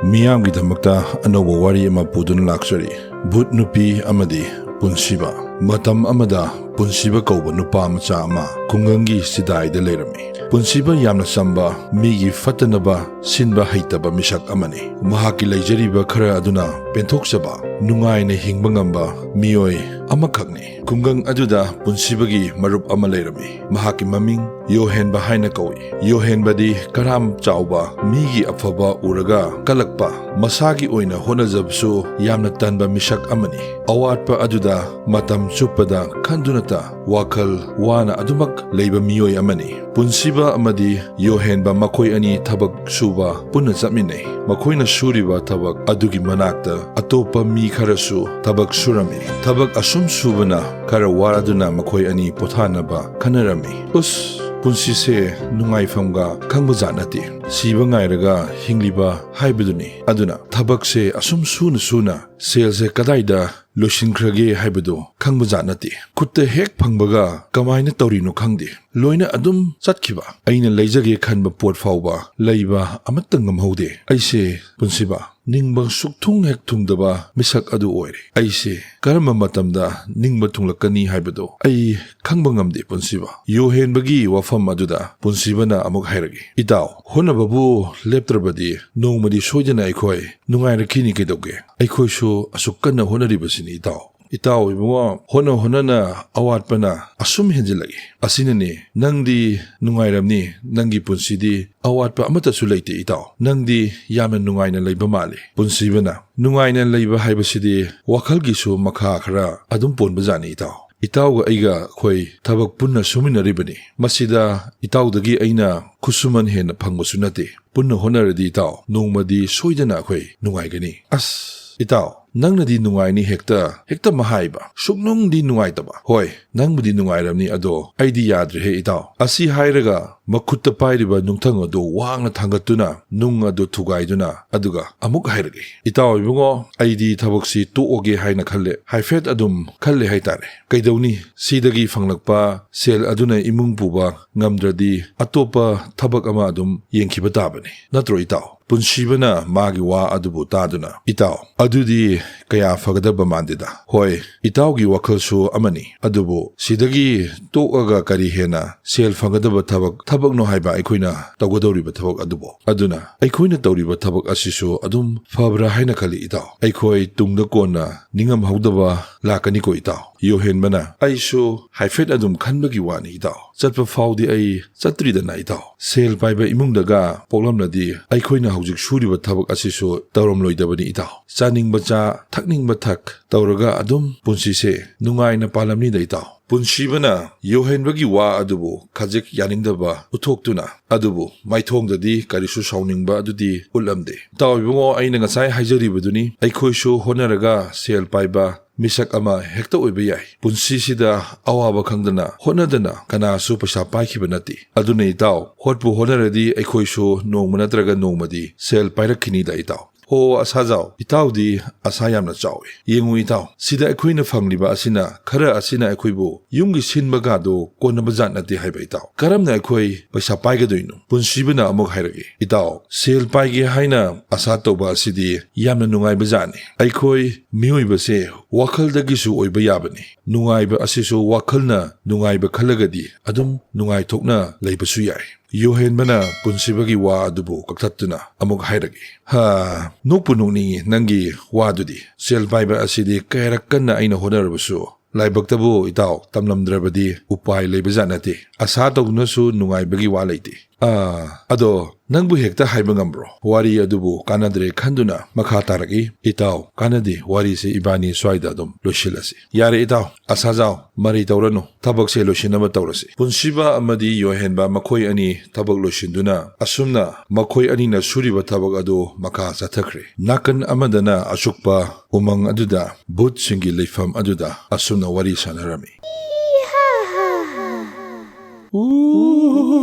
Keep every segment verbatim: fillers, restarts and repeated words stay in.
ꯃꯤꯌꯥꯝꯒꯤꯗꯃꯛꯇ ꯑꯅꯧꯕ ꯋꯥꯔꯤ ꯑꯃ ꯄꯨꯗꯨꯅ ꯂꯥꯛꯆꯔꯤ꯫ ꯚꯨꯠ ꯅꯨꯄꯤ ꯑꯃꯗꯤ ꯄꯨꯟꯁꯤꯕ꯫ ꯃꯇꯝ ꯑꯃꯗ ꯄꯨꯟꯁꯤꯕ ꯀꯧꯕ ꯅꯨꯄꯥ ꯃꯆꯥ ꯑꯃ ꯈꯨꯡꯒꯪꯒꯤ ꯆꯤꯗꯥꯏꯗ ꯂꯩꯔꯝꯃꯤ꯫ ꯄꯨꯟꯁꯤꯕ ꯌꯥꯝꯅ ꯆꯝꯕ, ꯃꯤꯒꯤ ꯐꯠꯇꯅꯕ ꯁꯤꯟꯕ ꯍꯩꯇꯕ ꯃꯤꯁꯛ ꯑꯃꯅꯤ꯫ ꯃꯍꯥꯛꯀꯤ ꯂꯩꯖꯔꯤꯕ ꯈꯔ ꯑꯗꯨꯅ ꯄꯦꯟꯊꯣꯛꯆꯕ, ꯅꯨꯡꯉꯥꯏꯅ ꯍꯤꯡꯕ ꯉꯝꯕ ꯃꯤꯑꯣꯏ ꯑꯃꯈꯛꯅꯤ꯫ ꯈꯨꯡꯒꯪ ꯑꯗꯨꯗ ꯄꯨꯟꯁꯤꯕꯒꯤ ꯃꯔꯨꯞ ꯑꯃ ꯂꯩꯔꯝꯃꯤ꯫ ꯃꯍꯥꯛꯀꯤ ꯃꯃꯤꯡ ꯌꯣꯍꯦꯟꯕ ꯍꯥꯏꯅ ꯀꯧꯏ꯫ ꯌꯣꯍꯦꯟꯕꯗꯤ ꯀꯔꯥꯝ ꯆꯥꯎꯕ, ꯃꯤꯒꯤ ꯑꯐꯕ ꯎꯔꯒ ꯀꯜꯂꯛꯄ, ꯃꯁꯥꯒꯤ ꯑꯣꯏꯅ ꯍꯣꯠꯅꯖꯕꯁꯨ ꯌꯥꯝꯅ ꯇꯟꯕ ꯃꯤꯁꯛ ꯑꯃꯅꯤ꯫ ꯑꯋꯥꯠꯄ ꯑꯗꯨꯗ ꯃꯇꯝ ꯆꯨꯞꯄꯗ ꯈꯟꯗꯨꯅꯇ ꯋꯥꯈꯜ ꯋꯥꯅ ꯑꯗꯨꯃꯛ ꯂꯩꯕ ꯃꯤꯑꯣꯏ ꯑꯃꯅꯤ꯫ ꯄꯨꯟꯁꯤꯕ ꯑꯃꯗꯤ ꯌꯣꯍꯦꯟꯕ ꯃꯈꯣꯏ ꯑꯅꯤ ꯊꯕꯛ ꯁꯨꯕ ꯄꯨꯟꯅ ꯆꯠꯃꯤꯟꯅꯩ꯫ ꯃꯈꯣꯏꯅ ꯁꯨꯔꯤꯕ ꯊꯕꯛ ꯑꯗꯨꯒꯤ ꯃꯅꯥꯛꯇ ꯑꯇꯣꯞꯄ ꯃꯤ ꯈꯔꯁꯨ ꯊꯕꯛ ꯁꯨꯔꯝꯃꯤ꯫ ꯊꯕꯛ ꯑꯁꯨꯝ ꯁꯨꯕꯅ ꯈꯔ ꯋꯥꯔꯗꯨꯅ ꯃꯈꯣꯏ ꯑꯅꯤ ꯄꯣꯊꯥꯅꯕ ꯈꯟꯅꯔꯝꯃꯤ꯫ "ꯎꯁ, ꯄꯨꯟꯁꯤꯁꯦ ꯅꯨꯡꯉꯥꯏꯐꯝꯒ ꯈꯪꯕꯖꯥꯠ ꯅꯠꯇꯦ꯫ ꯁꯤꯕ ꯉꯥꯏꯔꯒ ꯍꯤꯡꯂꯤꯕ ꯍꯥꯏꯕꯗꯨꯅꯤ꯫ ꯑꯗꯨꯅ ꯊꯕꯛꯁꯦ ꯑꯁꯨꯝ ꯁꯨꯅ ꯁꯨꯅ ꯁꯦꯜꯁꯦ ꯀꯗꯥꯏꯗ ꯂꯣꯏꯁꯤꯟꯈ꯭ꯔꯒꯦ ꯍꯥꯏꯕꯗꯨ ꯈꯪꯕꯖꯥꯠ ꯅꯠꯇꯦ꯫ ꯈꯨꯠꯇ ꯍꯦꯛ ꯐꯪꯕꯒ ꯀꯃꯥꯏꯅ ꯇꯧꯔꯤꯅꯣ ꯈꯪꯗꯦ, ꯂꯣꯏꯅ ꯑꯗꯨꯝ ꯆꯠꯈꯤꯕ꯫ ꯑꯩꯅ ꯂꯩꯖꯒꯦ ꯈꯟꯕ ꯄꯣꯠ ꯐꯥꯎꯕ ꯂꯩꯕ ꯑꯃꯠꯇ ꯉꯝꯍꯧꯗꯦ꯫ ꯑꯩꯁꯦ, ꯄꯨꯟꯁꯤꯕ, ꯅꯤꯡꯕ ꯁꯨꯛꯊꯨꯡ ꯍꯦꯛ ꯊꯨꯡꯗꯕ ꯃꯤꯁꯛ ꯑꯗꯨ ꯑꯣꯏꯔꯦ꯫ ꯑꯩꯁꯦ ꯀꯔꯝꯕ ꯃꯇꯝꯗ ꯅꯤꯡꯕ ꯊꯨꯡꯂꯛꯀꯅꯤ ꯍꯥꯏꯕꯗꯨ ꯑꯩ ꯈꯪꯕ ꯉꯝꯗꯦ, ꯄꯨꯟꯁꯤꯕ꯫" ꯌꯣꯍꯦꯟꯕꯒꯤ ꯋꯥꯐꯝ ꯑꯗꯨꯗ ꯄꯨꯟꯁꯤꯕꯅ ꯑꯃꯨꯛ ꯍꯥꯏꯔꯛꯏ, "ꯏꯇꯥꯎ, ꯍꯣꯠꯅꯕꯕꯨ ꯂꯦꯞꯇ꯭ꯔꯕꯗꯤ ꯅꯣꯡꯃꯗꯤ ꯁꯣꯏꯗꯅ ꯑꯩꯈꯣꯏ ꯅꯨꯡꯉꯥꯏꯔꯛꯈꯤꯅꯤ꯫ ꯀꯩꯗꯧꯒꯦ? ꯑꯩꯈꯣꯏꯁꯨ ꯑꯁꯨꯛ ꯀꯟꯅ ꯍꯣꯠꯅꯔꯤꯕꯁꯤꯅꯤ, ꯏꯇꯥꯎ꯫" "ꯏꯇꯥꯎ ꯏꯕꯨꯡꯉꯣ, ꯍꯣꯠꯅ ꯍꯣꯠꯅꯅ ꯑꯋꯥꯠꯄꯅ ꯑꯁꯨꯝ ꯍꯦꯟꯖꯤꯜꯂꯛꯏ꯫ ꯑꯁꯤꯅꯅꯤ ꯅꯪꯗꯤ ꯅꯨꯡꯉꯥꯏꯔꯝꯅꯤ, ꯅꯪꯒꯤ ꯄꯨꯟꯁꯤꯗꯤ ꯑꯋꯥꯠꯄ ꯑꯃꯠꯇꯁꯨ ꯂꯩꯇꯦ, ꯏꯇꯥꯎ꯫ ꯅꯪꯗꯤ ꯌꯥꯝꯅ ꯅꯨꯡꯉꯥꯏꯅ ꯂꯩꯕ ꯃꯥꯜꯂꯤ꯫" ꯄꯨꯟꯁꯤꯕꯅ, "ꯅꯨꯡꯉꯥꯏꯅ ꯂꯩꯕ ꯍꯥꯏꯕꯁꯤꯗꯤ ꯋꯥꯈꯜꯒꯤꯁꯨ ꯃꯈꯥ ꯈꯔ ꯑꯗꯨꯝ ꯄꯣꯟꯕꯖꯥꯠꯅꯤ, ꯏꯇꯥꯎ꯫ ꯏꯇꯥꯎꯒ ꯑꯩꯒ ꯑꯩꯈꯣꯏ ꯊꯕꯛ ꯄꯨꯟꯅ ꯁꯨꯃꯤꯟꯅꯔꯤꯕꯅꯤ꯫ ꯃꯁꯤꯗ ꯏꯇꯥꯎꯗꯒꯤ ꯑꯩꯅ ꯈꯨꯠꯁꯨꯃꯟ ꯍꯦꯟꯅ ꯐꯪꯕꯁꯨ ꯅꯠꯇꯦ꯫ ꯄꯨꯟꯅ ꯍꯣꯠꯅꯔꯗꯤ, ꯏꯇꯥꯎ, ꯅꯣꯡꯃꯗꯤ ꯁꯣꯏꯗꯅ ꯑꯩꯈꯣꯏ ꯅꯨꯡꯉꯥꯏꯒꯅꯤ꯫" "ꯑꯁ, ꯏꯇꯥꯎ, ꯅꯪꯅꯗꯤ ꯅꯨꯡꯉꯥꯏꯅꯤ ꯍꯦꯛꯇ, ꯍꯦꯛꯇ ꯃꯍꯥꯏꯕ, ꯁꯨꯛꯅꯨꯡꯗꯤ ꯅꯨꯡꯉꯥꯏꯇꯕ꯫ ꯍꯣꯏ, ꯅꯪꯕꯨꯗꯤ ꯅꯨꯡꯉꯥꯏꯔꯝꯅꯤ, ꯑꯗꯣ ꯑꯩꯗꯤ ꯌꯥꯗ꯭ꯔꯦꯍꯦ, ꯏꯇꯥꯎ꯫" ꯑꯁꯤ ꯍꯥꯏꯔꯒ ꯃꯈꯨꯠꯇ ꯄꯥꯏꯔꯤꯕ ꯅꯨꯡꯊꯪ ꯑꯗꯨ ꯋꯥꯡꯅ ꯊꯥꯡꯒꯠꯇꯨꯅ ꯅꯨꯡ ꯑꯗꯨ ꯊꯨꯒꯥꯏꯗꯨꯅ, ꯑꯗꯨꯒ ꯑꯃꯨꯛ ꯍꯥꯏꯔꯛꯏ, "ꯏꯇꯥꯎ ꯏꯕꯨꯡꯉꯣ, ꯑꯩꯗꯤ ꯊꯕꯛꯁꯤ ꯇꯣꯛꯑꯒꯦ ꯍꯥꯏꯅ ꯈꯜꯂꯦ, ꯍꯥꯏꯐꯦꯠ ꯑꯗꯨꯝ ꯈꯜꯂꯦ ꯍꯥꯏꯇꯥꯔꯦ꯫ ꯀꯩꯗꯧꯅꯤ, ꯁꯤꯗꯒꯤ ꯐꯪꯂꯛꯄ ꯁꯦꯜ ꯑꯗꯨꯅ ꯏꯃꯨꯡ ꯄꯨꯕ ꯉꯝꯗ꯭ꯔꯗꯤ ꯑꯇꯣꯞꯄ ꯊꯕꯛ ꯑꯃ ꯑꯗꯨꯝ ꯌꯦꯡꯈꯤꯕ ꯇꯥꯕꯅꯤ, ꯅꯠꯇ꯭ꯔꯣ ꯏꯇꯥꯎ?" ꯄꯨꯟꯁꯤꯕꯅ ꯃꯥꯒꯤ ꯋꯥ ꯑꯗꯨꯕꯨ ꯇꯥꯗꯨꯅ, "ꯏꯇꯥꯎ, ꯑꯗꯨꯗꯤ ꯀꯌꯥ ꯐꯒꯗꯕ ꯃꯥꯟꯗꯦꯗ꯫ ꯍꯣꯏ, ꯏꯇꯥꯎꯒꯤ ꯋꯥꯈꯜꯁꯨ ꯑꯃꯅꯤ, ꯑꯗꯨꯕꯨ ꯁꯤꯗꯒꯤ ꯇꯣꯛꯑꯒ ꯀꯔꯤ ꯍꯦꯟꯅ ꯁꯦꯜ ꯐꯪꯒꯗꯕ ꯊꯕꯛ, ꯊꯕꯛꯅꯣ ꯍꯥꯏꯕ ꯑꯩꯈꯣꯏꯅ ꯇꯧꯒꯗꯧꯔꯤꯕ ꯊꯕꯛ ꯑꯗꯨꯕꯨ? ꯑꯗꯨꯅ ꯑꯩꯈꯣꯏꯅ ꯇꯧꯔꯤꯕ ꯊꯕꯛ ꯑꯁꯤꯁꯨ ꯑꯗꯨꯝ ꯐꯕ꯭ꯔꯥ ꯍꯥꯏꯅ ꯈꯜꯂꯤ ꯏꯇꯥꯎ꯫ ꯑꯩꯈꯣꯏ ꯇꯨꯡꯗ ꯀꯣꯟꯅ ꯅꯤꯡꯉꯝꯍꯧꯗꯕ ꯂꯥꯛꯀꯅꯤꯀꯣ ꯏꯇꯥꯎ?" ꯌꯣꯍꯦꯟꯕꯅ, "ꯑꯩꯁꯨ ꯍꯥꯏꯐꯦꯠ ꯑꯗꯨꯝ ꯈꯟꯕꯒꯤ ꯋꯥꯅꯤ ꯏꯇꯥꯎ꯫ ꯆꯠꯄ ꯐꯥꯎꯗꯤ ꯑꯩ ꯆꯠꯇ꯭ꯔꯤꯗꯅ ꯏꯇꯥꯎ꯫ ꯁꯦꯜ ꯄꯥꯏꯕ ꯏꯃꯨꯡꯗꯒ ꯄꯣꯛꯂꯝꯂꯗꯤ ꯑꯩꯈꯣꯏꯅ ꯍꯧꯖꯤꯛ ꯁꯨꯔꯤꯕ ꯊꯕꯛ ꯑꯁꯤꯁꯨ ꯇꯧꯔꯝꯂꯣꯏꯗꯕꯅꯤ ꯏꯇꯥꯎ꯫ ꯆꯥꯅꯤꯡꯕ ꯆꯥ, ꯊꯛꯅꯤꯡꯕ ꯊꯛ ꯇꯧꯔꯒ ꯑꯗꯨꯝ ꯄꯨꯟꯁꯤꯁꯦ ꯅꯨꯡꯉꯥꯏꯅ ꯄꯥꯜꯂꯝꯅꯤꯗ ꯏꯇꯥꯎ꯫" ꯄꯨꯟꯁꯤꯕꯅ ꯌꯣꯍꯦꯟꯕꯒꯤ ꯋꯥ ꯑꯗꯨꯕꯨ ꯈꯖꯤꯛ ꯌꯥꯅꯤꯡꯗꯕ ꯎꯠꯊꯣꯛꯇꯨꯅ, ꯑꯗꯨꯕꯨ ꯃꯥꯏꯊꯣꯡꯗꯗꯤ ꯀꯔꯤꯁꯨ ꯁꯥꯎꯅꯤꯡꯕ ꯑꯗꯨꯗꯤ ꯎꯠꯂꯝꯗꯦ꯫ "ꯏꯇꯥꯎ ꯏꯕꯨꯡꯉꯣ, ꯑꯩꯅ ꯉꯁꯥꯏ ꯍꯥꯏꯖꯔꯤꯕꯗꯨꯅꯤ, ꯑꯩꯈꯣꯏꯁꯨ ꯍꯣꯠꯅꯔꯒ ꯁꯦꯜ ꯄꯥꯏꯕ ꯃꯤꯁꯛ ꯑꯃ ꯍꯦꯛꯇ ꯑꯣꯏꯕ ꯌꯥꯏ꯫ ꯄꯨꯟꯁꯤꯁꯤꯗ ꯑꯋꯥꯕ ꯈꯪꯗꯅ ꯍꯣꯠꯅꯗꯅ ꯀꯅꯥꯁꯨ ꯄꯩꯁꯥ ꯄꯥꯏꯈꯤꯕ ꯅꯠꯇꯦ꯫ ꯑꯗꯨꯅ ꯏꯇꯥꯎ, ꯍꯣꯠꯄꯨ ꯍꯣꯠꯅꯔꯗꯤ ꯑꯩꯈꯣꯏꯁꯨ ꯅꯣꯡꯃ ꯅꯠꯇ꯭ꯔꯒ ꯅꯣꯡꯃꯗꯤ ꯁꯦꯜ ꯄꯥꯏꯔꯛꯈꯤꯅꯤꯗ ꯏꯇꯥꯎ꯫" "ꯍꯣ ꯑꯁꯥꯖꯥꯎ, ꯏꯇꯥꯎꯗꯤ ꯑꯁꯥ ꯌꯥꯝꯅ ꯆꯥꯎꯏ꯫ ꯌꯦꯡꯉꯨ ꯏꯇꯥꯎ, ꯁꯤꯗ ꯑꯩꯈꯣꯏꯅ ꯐꯪꯂꯤꯕ ꯑꯁꯤꯅ, ꯈꯔ ꯑꯁꯤꯅ ꯑꯩꯈꯣꯏꯕꯨ ꯌꯨꯝꯒꯤ ꯁꯤꯟꯕꯒꯗꯣ ꯀꯣꯟꯅꯕ ꯖꯥꯠ ꯅꯠꯇꯦ ꯍꯥꯏꯕ ꯏꯇꯥꯎ꯫ ꯀꯔꯝꯅ ꯑꯩꯈꯣꯏ ꯄꯩꯁꯥ ꯄꯥꯏꯒꯗꯣꯏꯅꯣ?" ꯄꯨꯟꯁꯤꯕꯅ ꯑꯃꯨꯛ ꯍꯥꯏꯔꯛꯏ, "ꯏꯇꯥꯎ, ꯁꯦꯜ ꯄꯥꯏꯒꯦ ꯍꯥꯏꯅ ꯑꯁꯥ ꯇꯧꯕ ꯑꯁꯤꯗꯤ ꯌꯥꯝꯅ ꯅꯨꯡꯉꯥꯏꯕ ꯖꯥꯠꯅꯤ꯫ ꯑꯩꯈꯣꯏ ꯃꯤꯑꯣꯏꯕꯁꯦ ꯋꯥꯈꯜꯗꯒꯤꯁꯨ ꯑꯣꯏꯕ ꯌꯥꯕꯅꯤ꯫ ꯅꯨꯡꯉꯥꯏꯕ ꯑꯁꯤꯁꯨ ꯋꯥꯈꯜꯅ ꯅꯨꯡꯉꯥꯏꯕ ꯈꯜꯂꯒꯗꯤ ꯑꯗꯨꯝ ꯅꯨꯡꯉꯥꯏꯊꯣꯛꯅ ꯂꯩꯕꯁꯨ ꯌꯥꯏ꯫" ꯌꯣꯍꯦꯟꯕꯅ ꯄꯨꯟꯁꯤꯕꯒꯤ ꯋꯥ ꯑꯗꯨꯕꯨ ꯀꯛꯊꯠꯇꯨꯅ ꯑꯃꯨꯛ ꯍꯥꯏꯔꯛꯏ, "ꯍꯥ, ꯅꯣꯛꯄꯨ ꯅꯣꯛꯅꯤꯡꯉꯤ ꯅꯪꯒꯤ ꯋꯥꯗꯨꯗꯤ꯫ ꯁꯦꯜ ꯄꯥꯏꯕ ꯑꯁꯤꯗꯤ ꯀꯌꯥꯔꯛ ꯀꯟꯅ ꯑꯩꯅ ꯍꯣꯠꯅꯔꯕꯁꯨ ꯂꯥꯏꯕꯛꯇꯕꯨ ꯏꯇꯥꯎ ꯇꯝꯂꯝꯗ꯭ꯔꯕꯗꯤ ꯎꯄꯥꯏ ꯂꯩꯕꯖꯥꯠ ꯅꯠꯇꯦ꯫ ꯑꯁꯥ ꯇꯧꯗꯨꯅꯁꯨ ꯅꯨꯡꯉꯥꯏꯕꯒꯤ ꯋꯥ ꯂꯩꯇꯦ꯫ ꯑꯥ, ꯑꯗꯣ ꯅꯪꯕꯨ ꯍꯦꯛꯇ ꯍꯥꯏꯕ ꯉꯝꯕ꯭ꯔꯣ?" ꯋꯥꯔꯤ ꯑꯗꯨꯕꯨ ꯀꯥꯟꯅꯗ꯭ꯔꯦ ꯈꯟꯗꯨꯅ ꯃꯈꯥ ꯇꯥꯔꯛꯏ, "ꯏꯇꯥꯎ, ꯀꯥꯟꯅꯗꯦ, ꯋꯥꯔꯤꯁꯦ ꯏꯕꯥꯅꯤ ꯁ꯭ꯋꯥꯏꯗ ꯑꯗꯨꯝ ꯂꯣꯏꯁꯤꯜꯂꯁꯤ꯫" "ꯌꯥꯔꯦ ꯏꯇꯥꯎ, ꯑꯁꯥꯖꯥꯎ, ꯃꯔꯩ ꯇꯧꯔꯅꯨ, ꯊꯕꯛꯁꯦ ꯂꯣꯏꯁꯤꯟꯅꯕ ꯇꯧꯔꯁꯤ꯫" ꯄꯨꯟꯁꯤꯕ ꯑꯃꯗꯤ ꯌꯣꯍꯦꯟꯕ ꯃꯈꯣꯏ ꯑꯅꯤ ꯊꯕꯛ ꯂꯣꯏꯁꯤꯟꯗꯨꯅ ꯑꯁꯨꯝꯅ ꯃꯈꯣꯏ ꯑꯅꯤꯅ ꯁꯨꯔꯤꯕ ꯊꯕꯛ ꯑꯗꯨ ꯃꯈꯥ ꯆꯠꯊꯈ꯭ꯔꯦ꯫ ꯅꯥꯀꯟ ꯑꯃꯗꯅ ꯑꯁꯨꯛꯄ ꯎꯃꯪ ꯑꯗꯨꯗ, ꯚꯨꯠꯁꯤꯡꯒꯤ ꯂꯩꯐꯝ ꯑꯗꯨꯗ ꯑꯁꯨꯝꯅ ꯋꯥꯔꯤ ꯁꯥꯟꯅꯔꯝꯃꯤ꯫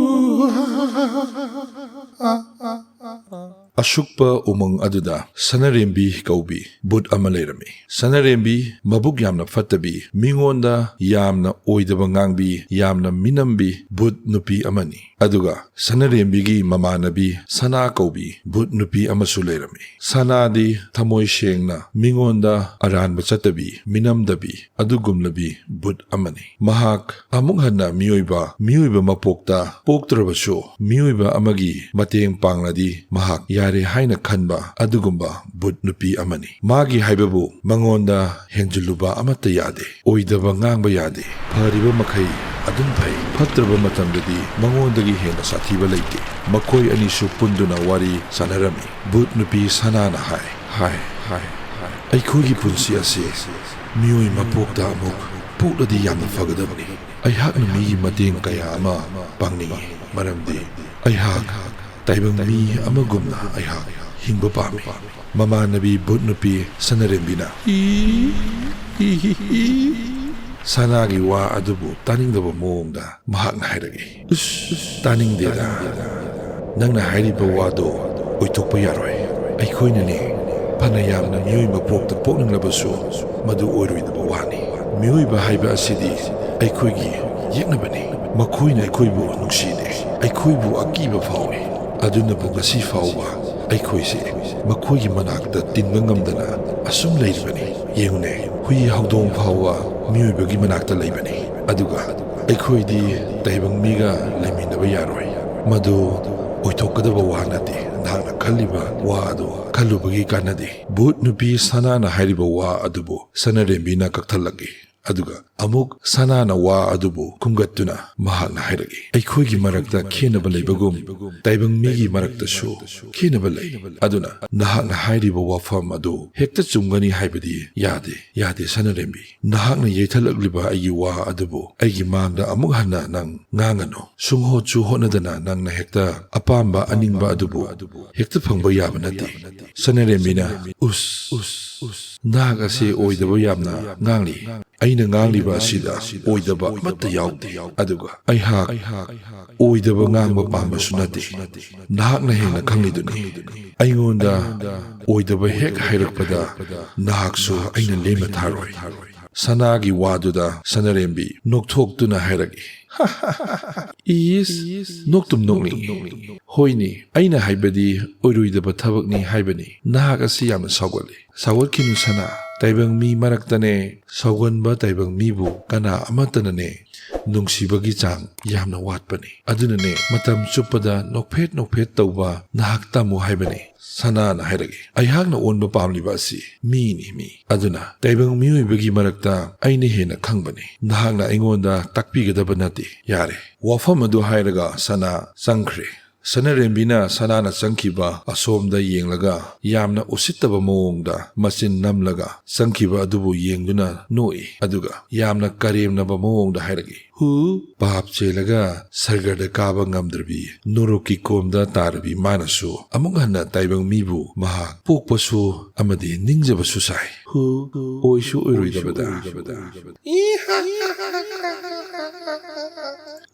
ꯑꯁꯨꯛꯄ ꯎꯃꯪ ꯑꯗꯨꯗ ꯁꯅꯔꯦꯝꯕꯤ ꯀꯧꯕꯤ ꯚꯨꯠ ꯑꯃ ꯂꯩꯔꯝꯃꯤ꯫ ꯁꯅꯔꯦꯝꯕꯤ ꯃꯕꯨꯛ ꯌꯥꯝꯅ ꯐꯠꯇꯕꯤ, ꯃꯤꯉꯣꯟꯗ ꯌꯥꯝꯅ ꯑꯣꯏꯗꯕ ꯉꯥꯡꯕꯤ, ꯌꯥꯝꯅ ꯃꯤꯅꯝꯕꯤ ꯚꯨꯠ ꯅꯨꯄꯤ ꯑꯃꯅꯤ꯫ ꯑꯗꯨꯒ ꯁꯅꯔꯦꯝꯕꯤꯒꯤ ꯃꯃꯥꯟꯅꯕꯤ ꯁꯅꯥ ꯀꯧꯕꯤ ꯚꯨꯠ ꯅꯨꯄꯤ ꯑꯃꯁꯨ ꯂꯩꯔꯝꯃꯤ꯫ ꯁꯅꯥꯗꯤ ꯊꯃꯣꯏ ꯁꯦꯡꯅ ꯃꯤꯉꯣꯟꯗ ꯑꯔꯥꯟꯕ ꯆꯠꯇꯕꯤ, ꯃꯤꯅꯝꯗꯕꯤ, ꯑꯗꯨꯒꯨꯝꯂꯕꯤ ꯚꯨꯠ ꯑꯃꯅꯤ꯫ ꯃꯍꯥꯛ ꯑꯃꯨꯛ ꯍꯟꯅ ꯃꯤꯑꯣꯏꯕ, ꯃꯤꯑꯣꯏꯕ ꯃꯄꯣꯛꯇ ꯄꯣꯛꯇ꯭ꯔꯕꯁꯨ, ꯃꯤꯑꯣꯏꯕ ꯑꯃꯒꯤ ꯃꯇꯦꯡ ꯄꯥꯡꯂꯗꯤ ꯃꯍꯥꯛ ꯌꯥꯔꯦ ꯍꯥꯏꯅ ꯈꯟꯕ ꯑꯗꯨꯒꯨꯝꯕ ꯚꯨꯠ ꯅꯨꯄꯤ ꯑꯃꯅꯤ꯫ ꯃꯥꯒꯤ ꯍꯥꯏꯕꯕꯨ ꯃꯉꯣꯟꯗ ꯍꯦꯟꯖꯤꯜꯂꯨꯕ ꯑꯃꯠꯇ ꯌꯥꯗꯦ꯫ ꯑꯣꯏꯗꯕ ꯉꯥꯡꯕ ꯌꯥꯗꯦ꯫ ꯐꯔꯤꯕ ꯃꯈꯩ ꯑꯗꯨꯝ ꯐꯩ, ꯐꯠꯇ꯭ꯔꯕ ꯃꯇꯝꯗꯗꯤ ꯃꯉꯣꯟꯗꯒꯤ ꯍꯦꯟꯅ ꯁꯥꯊꯤꯕ ꯂꯩꯇꯦ꯫ ꯃꯈꯣꯏ ꯑꯅꯤꯁꯨ ꯄꯨꯟꯗꯨꯅ ꯋꯥꯔꯤ ꯁꯥꯟꯅꯔꯝꯃꯤ꯫ ꯚꯨꯠ ꯅꯨꯄꯤ ꯁꯅꯥꯅ ꯍꯥꯏ, ꯍꯥꯏ, ꯍꯥꯏ, ꯍꯥꯏ, "ꯑꯩꯈꯣꯏꯒꯤ ꯄꯨꯟꯁꯤ ꯑꯁꯤ ꯃꯤꯑꯣꯏ ꯃꯄꯣꯛꯇ ꯑꯃꯨꯛ ꯄꯣꯛꯂꯗꯤ ꯌꯥꯝꯅ ꯐꯒꯗꯕꯅꯤ꯫ ꯑꯩꯍꯥꯛꯅ ꯃꯤꯒꯤ ꯃꯇꯦꯡ ꯀꯌꯥ ꯑꯃ ꯄꯥꯡꯅꯤꯡꯏ, ꯃꯔꯝꯗꯤ ꯑꯩꯍꯥꯛ ꯇꯥꯏꯕꯪ ꯃꯤ ꯑꯃꯒꯨꯝꯅ ꯑꯩꯍꯥꯛ ꯍꯤꯡꯕ ꯄꯥꯝꯃꯤ"꯫ ꯃꯃꯥꯟꯅꯕꯤ ꯚꯨꯠ ꯅꯨꯄꯤ ꯁꯅꯔꯦꯝꯕꯤꯅ, "ꯏ, ꯏ, ꯏ, ꯏ"꯫ ꯁꯅꯥꯒꯤ ꯋꯥ ꯑꯗꯨꯕꯨ ꯇꯥꯅꯤꯡꯗꯕ ꯃꯑꯣꯡꯗ ꯃꯍꯥꯛꯅ ꯍꯥꯏꯔꯛꯏ, "ꯎꯁ, ꯇꯥꯅꯤꯡꯗꯦꯗ꯫ ꯅꯪꯅ ꯍꯥꯏꯔꯤꯕ ꯋꯥꯗꯣ ꯑꯣꯏꯊꯣꯛꯄ ꯌꯥꯔꯣꯏ꯫ ꯑꯩꯈꯣꯏꯅꯅꯦ, ꯐꯅ ꯌꯥꯝꯅ ꯃꯤꯑꯣꯏ ꯃꯄꯣꯛꯇ ꯄꯣꯛꯅꯤꯡꯂꯕꯁꯨ, ꯃꯗꯨ ꯑꯣꯏꯔꯣꯏꯗꯕ ꯋꯥꯅꯤ꯫ ꯃꯤꯑꯣꯏꯕ ꯍꯥꯏꯕ ꯑꯁꯤꯗꯤ ꯑꯩꯈꯣꯏꯒꯤ ꯌꯦꯛꯅꯕꯅꯤ꯫ ꯃꯈꯣꯏꯅ ꯑꯩꯈꯣꯏꯕꯨ ꯅꯨꯡꯁꯤꯗꯦ, ꯑꯩꯈꯣꯏꯕꯨ ꯑꯀꯤꯕ ꯐꯥꯎꯏ꯫ ꯑꯗꯨꯅꯕꯨ ꯉꯁꯤ ꯐꯥꯎꯕ ꯑꯩꯈꯣꯏꯁꯦ ꯃꯈꯣꯏꯒꯤ ꯃꯅꯥꯛꯇ ꯇꯤꯟꯕ ꯉꯝꯗꯅ ꯑꯁꯨꯝ ꯂꯩꯔꯤꯕꯅꯤ꯫ ꯌꯦꯡꯉꯨꯅꯦ, ꯍꯨꯏ ꯍꯧꯗꯣꯡ ꯐꯥꯎꯕ ꯃꯤꯑꯣꯏꯕꯒꯤ ꯃꯅꯥꯛꯇ ꯂꯩꯕꯅꯤ꯫ ꯑꯗꯨꯒ ꯑꯩꯈꯣꯏꯗꯤ ꯇꯥꯏꯕꯪ ꯃꯤꯒ ꯂꯩꯃꯤꯟꯅꯕ ꯌꯥꯔꯣꯏ꯫ ꯃꯗꯨ ꯑꯣꯏꯊꯣꯛꯀꯗꯕ ꯋꯥ ꯅꯠꯇꯦ꯫ ꯅꯍꯥꯛꯅ ꯈꯜꯂꯤꯕ ꯋꯥ ꯑꯗꯨ ꯈꯜꯂꯨꯕꯒꯤ ꯀꯥꯟꯅꯗꯦ"꯫ ꯚꯨꯠ ꯅꯨꯄꯤ ꯁꯅꯥꯅ ꯍꯥꯏꯔꯤꯕ ꯋꯥ ꯑꯗꯨꯕꯨ ꯁꯅꯔꯦꯝꯕꯤꯅ ꯀꯛꯊꯠꯂꯛꯏ꯫ ꯑꯗꯨꯒ ꯑꯃꯨꯛ ꯁꯅꯥꯅ ꯋꯥ ꯑꯗꯨꯕꯨ ꯈꯨꯝꯒꯠꯇꯨꯅ ꯃꯍꯥꯛꯅ ꯍꯥꯏꯔꯛꯏ, "ꯑꯩꯈꯣꯏꯒꯤ ꯃꯔꯛꯇ ꯈꯦꯟꯅꯕ ꯂꯩꯕꯒꯨꯝ ꯇꯥꯏꯕꯪ ꯃꯤꯒꯤ ꯃꯔꯛꯇꯁꯨ ꯈꯦꯟꯅꯕ ꯂꯩ꯫ ꯑꯗꯨꯅ ꯅꯍꯥꯛꯅ ꯍꯥꯏꯔꯤꯕ ꯋꯥꯐꯝ ꯑꯗꯨ ꯍꯦꯛꯇ ꯆꯨꯝꯒꯅꯤ ꯍꯥꯏꯕꯗꯤ ꯌꯥꯗꯦ, ꯌꯥꯗꯦ ꯁꯅꯔꯦꯝꯕꯤ꯫ ꯅꯍꯥꯛꯅ ꯌꯩꯊꯠꯂꯛꯂꯤꯕ ꯑꯩꯒꯤ ꯋꯥ ꯑꯗꯨꯕꯨ ꯑꯩꯒꯤ ꯃꯥꯡꯗ ꯑꯃꯨꯛ ꯍꯟꯅ ꯅꯪ ꯉꯥꯡꯒꯅꯨ꯫ ꯁꯨꯡꯍꯣꯠꯁꯨ ꯍꯣꯠꯅꯗꯅ ꯅꯪꯅ ꯍꯦꯛꯇ ꯑꯄꯥꯝꯕ ꯑꯅꯤꯡꯕ ꯑꯗꯨꯕꯨ ꯍꯦꯛꯇ ꯐꯪꯕ ꯌꯥꯕ ꯅꯠꯇꯦ"꯫ ꯁꯅꯔꯦꯝꯕꯤꯅ, "ꯎꯁ, ꯎꯁ, ꯎꯁ, ꯅꯍꯥꯛ ꯑꯁꯤ ꯑꯣꯏꯗꯕ ꯌꯥꯝꯅ ꯉꯥꯡꯂꯤ꯫ ꯑꯩꯅ ꯉꯥꯡꯂꯤꯕ ꯑꯁꯤꯗ ꯑꯣꯏꯗꯕ ꯑꯃꯠꯇ ꯌꯥꯎꯗꯦ, ꯑꯗꯨꯒ ꯑꯩꯍꯥꯛ ꯑꯣꯏꯗꯕ ꯉꯥꯡꯕ ꯄꯥꯝꯕꯁꯨ ꯅꯠꯇꯦ꯫ ꯅꯍꯥꯛꯅ ꯍꯦꯟꯅ ꯈꯪꯂꯤꯗꯨꯅꯤ꯫ ꯑꯩꯉꯣꯟꯗ ꯑꯣꯏꯗꯕ ꯍꯦꯛ ꯍꯥꯏꯔꯛꯄꯗ ꯅꯍꯥꯛꯁꯨ ꯑꯩꯅ ꯂꯦꯝꯅ ꯊꯥꯔꯣꯏ꯫ ꯁꯅꯥꯒꯤ ꯋꯥꯗꯨꯗ ꯁꯅꯥꯔꯦꯝꯕꯤ ꯅꯣꯛꯊꯣꯛꯇꯨꯅ ꯍꯥꯏꯔꯛꯏ, "ꯏꯁ, ꯅꯣꯛꯇꯨꯝ ꯅꯣꯛꯅꯤꯡꯏ꯫ ꯍꯣꯏꯅꯦ, ꯑꯩꯅ ꯍꯥꯏꯕꯗꯤ ꯑꯣꯏꯔꯣꯏꯗꯕ ꯊꯕꯛꯅꯤ ꯍꯥꯏꯕꯅꯤ꯫ ꯅꯍꯥꯛ ꯑꯁꯤ ꯌꯥꯝꯅ ꯁꯥꯎꯒꯠꯂꯤ꯫ ꯁꯥꯎꯒꯠꯈꯤꯅꯨ ꯁꯅꯥ, ꯇꯥꯏꯕꯪ ꯃꯤ ꯃꯔꯛꯇꯅꯦ ꯁꯥꯎꯒꯟꯕ ꯇꯥꯏꯕꯪ ꯃꯤꯕꯨ ꯀꯅꯥ ꯑꯃꯠꯇꯅꯅꯦ ꯅꯨꯡꯁꯤꯕꯒꯤ ꯆꯥꯡ ꯌꯥꯝꯅ ꯋꯥꯠꯄꯅꯤ꯫ ꯑꯗꯨꯅꯅꯦ ꯃꯇꯝ ꯆꯨꯞꯄꯗ ꯅꯣꯛꯐꯦꯠ ꯅꯣꯛꯐꯦꯠ ꯇꯧꯕ ꯅꯍꯥꯛ ꯇꯝꯃꯨ ꯍꯥꯏꯕꯅꯤ꯫" ꯁꯅꯥꯅ ꯍꯥꯏꯔꯛꯏ, "ꯑꯩꯍꯥꯛꯅ ꯑꯣꯟꯕ ꯄꯥꯝꯂꯤꯕ ꯑꯁꯤ ꯃꯤꯅꯤ, ꯃꯤ꯫ ꯑꯗꯨꯅ ꯇꯥꯏꯕꯪ ꯃꯤꯑꯣꯏꯕꯒꯤ ꯃꯔꯛꯇ ꯑꯩꯅ ꯍꯦꯟꯅ ꯈꯪꯕꯅꯤ꯫ ꯅꯍꯥꯛꯅ ꯑꯩꯉꯣꯟꯗ ꯇꯥꯛꯄꯤꯒꯗꯕ ꯅꯠꯇꯦ꯫ ꯌꯥꯔꯦ꯫" ꯋꯥꯐꯝ ꯑꯗꯨ ꯍꯥꯏꯔꯒ ꯁꯅꯥ ꯆꯪꯈ꯭ꯔꯦ꯫ ꯁꯅꯥꯔꯦꯝꯕꯤꯅ ꯁꯅꯥꯅ ꯆꯪꯈꯤꯕ ꯑꯁꯣꯝꯗ ꯌꯦꯡꯂꯒ ꯌꯥꯝꯅ ꯎꯁꯤꯠꯇꯕ ꯃꯑꯣꯡꯗ ꯃꯆꯤꯟ ꯅꯝꯂꯒ ꯆꯪꯈꯤꯕ ꯑꯗꯨꯕꯨ ꯌꯦꯡꯗꯨꯅ ꯅꯣꯛꯏ, ꯑꯗꯨꯒ ꯌꯥꯝꯅ ꯀꯔꯦꯝꯅꯕ ꯃꯑꯣꯡꯗ ꯍꯥꯏꯔꯛꯏ, "ꯍꯨ, ꯄꯥꯞ ꯆꯦꯜꯂꯒ ꯁꯔꯒꯗ ꯀꯥꯕ ꯉꯝꯗ꯭ꯔꯕꯤ ꯅꯣꯔꯣꯛꯀꯤ ꯀꯣꯝꯗ ꯇꯥꯔꯕꯤ ꯃꯥꯅꯁꯨ ꯑꯃꯨꯛ ꯍꯟꯅ ꯇꯥꯏꯕꯪ ꯃꯤꯕꯨ ꯃꯍꯥꯛ ꯄꯣꯛꯄꯁꯨ ꯑꯃꯗꯤ ꯅꯤꯡꯖꯕꯁꯨ ꯁꯥꯏ꯫ ꯍꯨ, ꯑꯣꯏꯁꯨ ꯑꯣꯏꯔꯣꯏꯗꯕꯗ꯫"